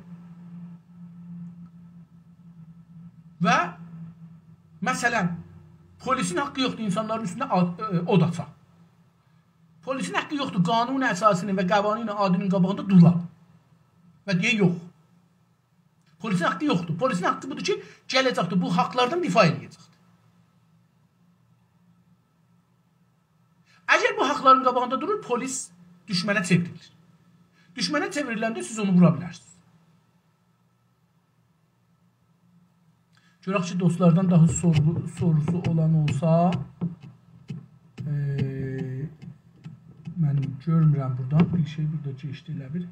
و مثلا، پلیسین حاقی یوخدور اینسانلارین اوستونه آد-، ائ، اود آچا. پلیسین حاقی یوخدور قانون اساسی‌نین و قوانین عادی‌نین قاباغیندا دورا و دئیه: «یوخ.» پلیسین حاقی یوخدور. پلیسین حاقی بودور کی، گله‌جکدیر، بو حاقلاردان دفاع ائله‌یه‌جکدیر. اگر بو حاقلارین قاباغیندا دورور، پلیس دوشمنه چئوریلیر. دوشمنه چئوریلنده سیز اونو وورا بیلرسینیز. گؤرک کی، دوستلاردان داها سورغو-، سوروسو اولان اولسا، ائ، من گؤرمورم بورادان. بیر شئی بورادا کئچدی ائله بیل.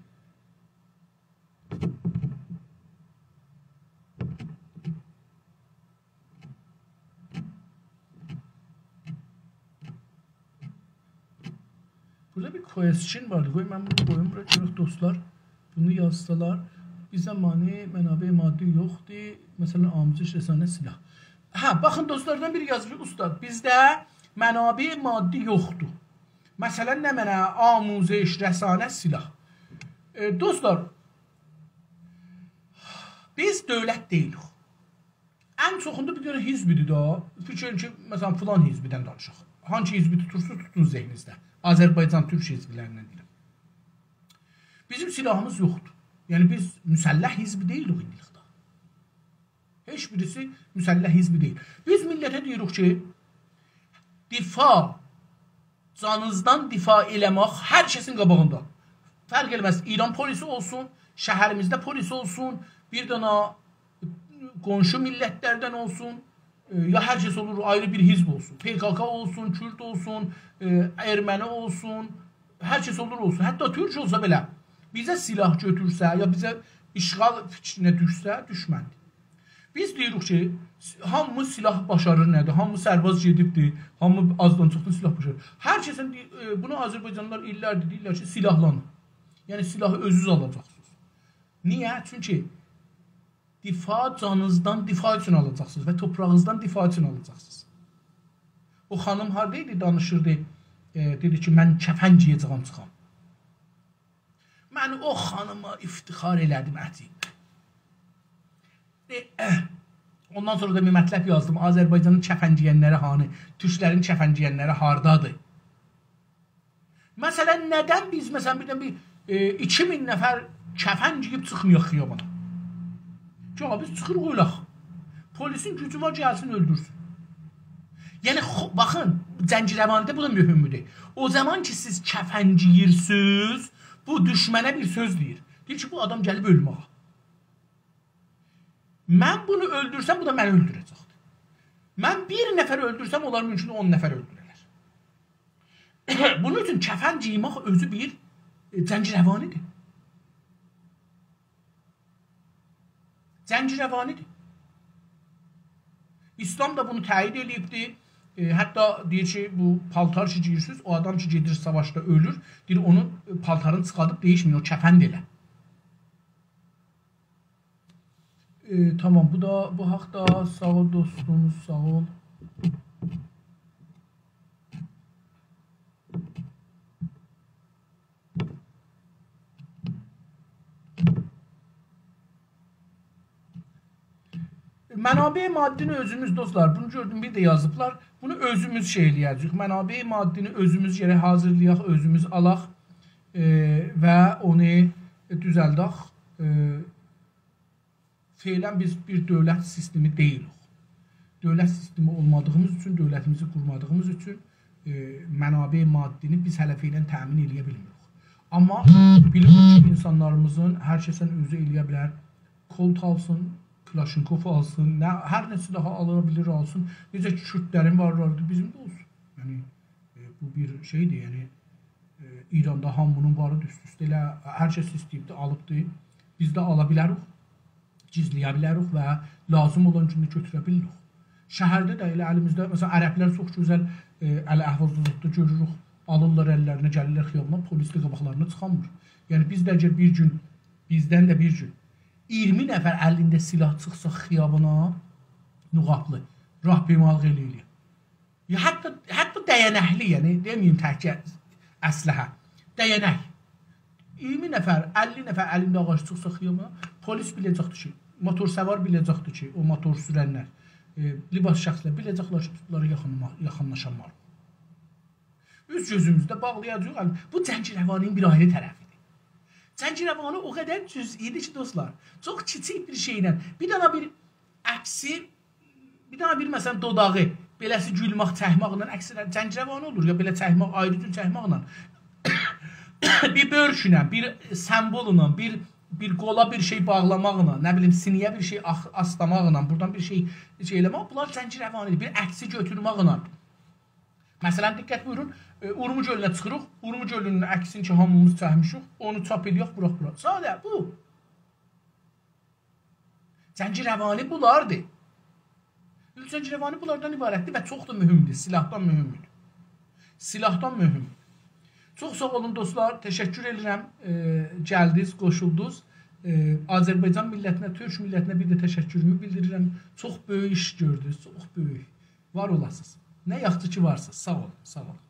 بورادا بیر question واردی. قوی من بونو قویوم بورا، گؤرک دوستلار بونو یازسالار. بیزه مانع، منابع مادی یوخدور. مثلا، آموزش، رسانه، سلاح. هه، باخین، دوستلاردان بیری یازیر کی، اوستاد، بیزده منابع مادی یوخدور. مثلا، نمنه؟ آموزش، رسانه، سلاح. ائ، دوستلار، بیز دؤولت دئییلیک. ان چوخوندا بیر دنه حزبیدیر ده. فیکر ائدین کی، مثلا، فلان حزبیدن دانیشاق. هانسی حزبی توتورسونوز، توتون ذهنینیزده. آذربایجان تورک حزبلریندن دئییرم. بیزیم سلاحیمیز یوخدور. یعنی، بیز مسلح حزب دئییلیک ایندیلیکده. هئچ بیریسی مسلح حزب دئییل. بیز میللته دئییریک کی، دفاع، جانینیزدان دفاع ائله‌مک هر کسین قاباغیندا. فرق ائله‌مز، ایران پلیسی اولسون، شهریمیزده پلیس اولسون، بیر دنه قونشو میللتلردن اولسون، ائ، یا هر کس اولور، آیری بیر حزب اولسون، پ‌ک‌ک اولسون، کورد اولسون، ائ، ارمنی اولسون، هر کس اولور اولسون، حتی تورک اولسا بئله، بیزه سلاح گؤتورسه، یا بیزه اشغال فیکرینه دوشسه، دوشمندیر. بیز دئییریک کی، هامی سلاح باشاریر نه‌دیر، هامی سرباز گئدیبدیر، هامی آزدان چوخدان سلاح باشاریر. هر کسین دئ-، ائ، بونو آذربایجانلیلار ایللردیر دئییرلر کی، سلاحلانین. یعنی، سلاحی اؤزونوز آلاجاقسینیز. نییه؟ چونکی دفاع، جانینیزدان دفاع اوچون آلاجاقسینیز و توپراغینیزدان دفاع اوچون آلاجاقسینیز. او خانیم هاردا ایدی، دانیشیردی، ائ، دئدی کی، «من کفن گئیه‌جه‌یم، چیخام.» من او خانیما افتخار ائله‌دیم، عجیب. ائ، اه. اوندان سونرا دا بیر مطلب یازدیم. آذربایجانین کفن گئینلری هانی؟ تورکلرین کفن گئینلری هاردادیر؟ مثلا، ندن بیز، مثلا، بیردن بیر، ائ، ایکی مین نفر کفن گئییب چیخمایاق خیابانا؟ کی، آقا، بیز چیخیریق اؤلک. پلیسین گوجو وار، گلسین، اؤلدورسون. یعنی، خو-، باخین، جنگ روانی‌ده بو دا مهمدور. او زامان کی، سیز کفن گئییرسینیز، بو دوشمنه بیر سؤز دئییر. دئییر کی، بو آدام گلیب اؤلمه‌یه. من بونو اؤلدورسم، بو دا منی اؤلدوره‌جکدیر. من بیر نفر اؤلدورسم، اونلار مومکوندور اون نفر اؤلدوره‌لر. بونون اوچون کفن گئیمک اؤزو بیر، ائ، جنگ روانی‌دیر. جنگ روانی‌دیر. اسلام دا بونو تأیید ائله‌ییبدیر. ائ، حتی دئییر کی، بو پالتار کی گئییرسینیز، او آدام کی گئدیر ساواشدا اؤلور، دئییر، اونون، ائ، پالتارینی چیخاردیب دَییشمه‌یین، او کفندیر ائله. ائ، تامام، بو دا، بو حاقدا ساغ اول دوستوم، ساغ اول. منابع مادی‌نی اؤزوموز، دوستلار، بونو گؤردوم، بیر ده یازیبلار. بونو اؤزوموز شئی ائله‌یه‌جه‌ییک. منابع مادی‌نی اؤزوموز گرک حاضیرلایاق، اؤزوموز آلاق، ائ، و اونو دوزلدک. ائ، فعلا بیز بیر دؤولت سیستمی دئییلیک. دؤولت سیستمی اولمادیغیمیز اوچون، دؤولتیمیزی قورمادیغیمیز اوچون، ائ، منابع مادی‌نی بیز هله فعلا تأمین ائله‌یه بیلمیریک. آمما بیلیریک کی، اینسانلاریمیزین هر کسن اؤزو ائله‌یه بیلر، کولت آلسین، کلاشینکوف آلسین، نه، هر نه‌سه داها آلا بیلیر، آلسین. نئجه کی، کوردلرین وار، واردی، بیزیم ده اولسون. یعنی، ائ، بو بیر شئیدیر، یعنی، ائ، ایراندا هامی‌نین واری اوست-اوسته ائله، هر کس ایسته‌ییبدی، آلیبدی. بیز ده آلا بیلریک، گیزله‌یه بیلریک و لازیم اولان گونده گؤتوره بیلیریک. شهرده ده ائله الیمیزده، مثلا، عربلر چوخ گؤزل، ائ، ال احوازدا گؤروروک، آلیرلار اللرینه، گلیرلر خیابانا، پلیس ده قاباقلارینا چیخانمیر. یعنی، بیز ده اگر بیر گون، بیزدن ده بیر گون اییرمی نفر الینده سلاح چیخسا خیابانا، نقابلی، راهپیمالیق ائله‌ییرلر. یا حتی، حتی دَیَنکلی، یعنی دئمه‌ییم تکجه اسلحه. دَیَنک. اییرمی نفر، اللی نفر الینده آغاج چیخسا خیابانا، پلیس بیله‌جکدیر کی، موتورسوار بیله‌جکدیر کی، او موتور سورنلر، ائ، لباس شخصلر بیله‌جکلر کی، بونلارا یاخینما-، یاخینلاشانمار. اوز گؤزوموزو ده باغلایاجاغیق. بو جنگ روانی‌نین بیر آیری طرفیدیر. جنگ روانی او قدر جزئی‌دیر کی، دوستلار، چوخ کیچیک بیر شئیله، بیر دنه بیر عکسی، بیر دنه بیر، مثلا، دوداغی، بئله‌سی گولمک، چکمکله عکس ائله-، جنگ روانی اولور یا، بئله چکمک، آیری جور چکمکله. بیر بؤرکونن، بیر سمبوللا، بیر، بیر قولا بیر شئی باغلاماقلا، نه بیلیم، سینه‌یه بیر شئی آخ-، آسلاماقلا، بورادان بیر شئی، شئی ائله‌مک، بونلار جنگ روانی‌دیر. بیر عکسی گؤتورمکله. مثلا، دقت بویورون، ائ، اورمو گؤلونه چیخیریق، اورمو گؤلونون عکسینی کی، هامیمیز چکمیشیک، اونو چاپ ائله‌یک، ووراق بورا. ساده، بو. جنگ روانی بولاردیر. جنگ روانی بولاردان عبارتدیر و چوخ دا مهمدور، سلاحدان مهمدور. سلاحدان مهم. چوخ ساغ اولون، دوستلار، تشکر ائدیرم، ائ، گلدینیز، قوشولدونوز. ائ، آذربایجان میللتینه، تورک میللتینه بیر ده تشکرومو بیلدیریرم. چوخ بؤیوک ایش گؤردونوز، چوخ بؤیوک. وار اولاسینیز. نه یاخشی کی، وارسینیز. ساغ اولون، ساغ اولون.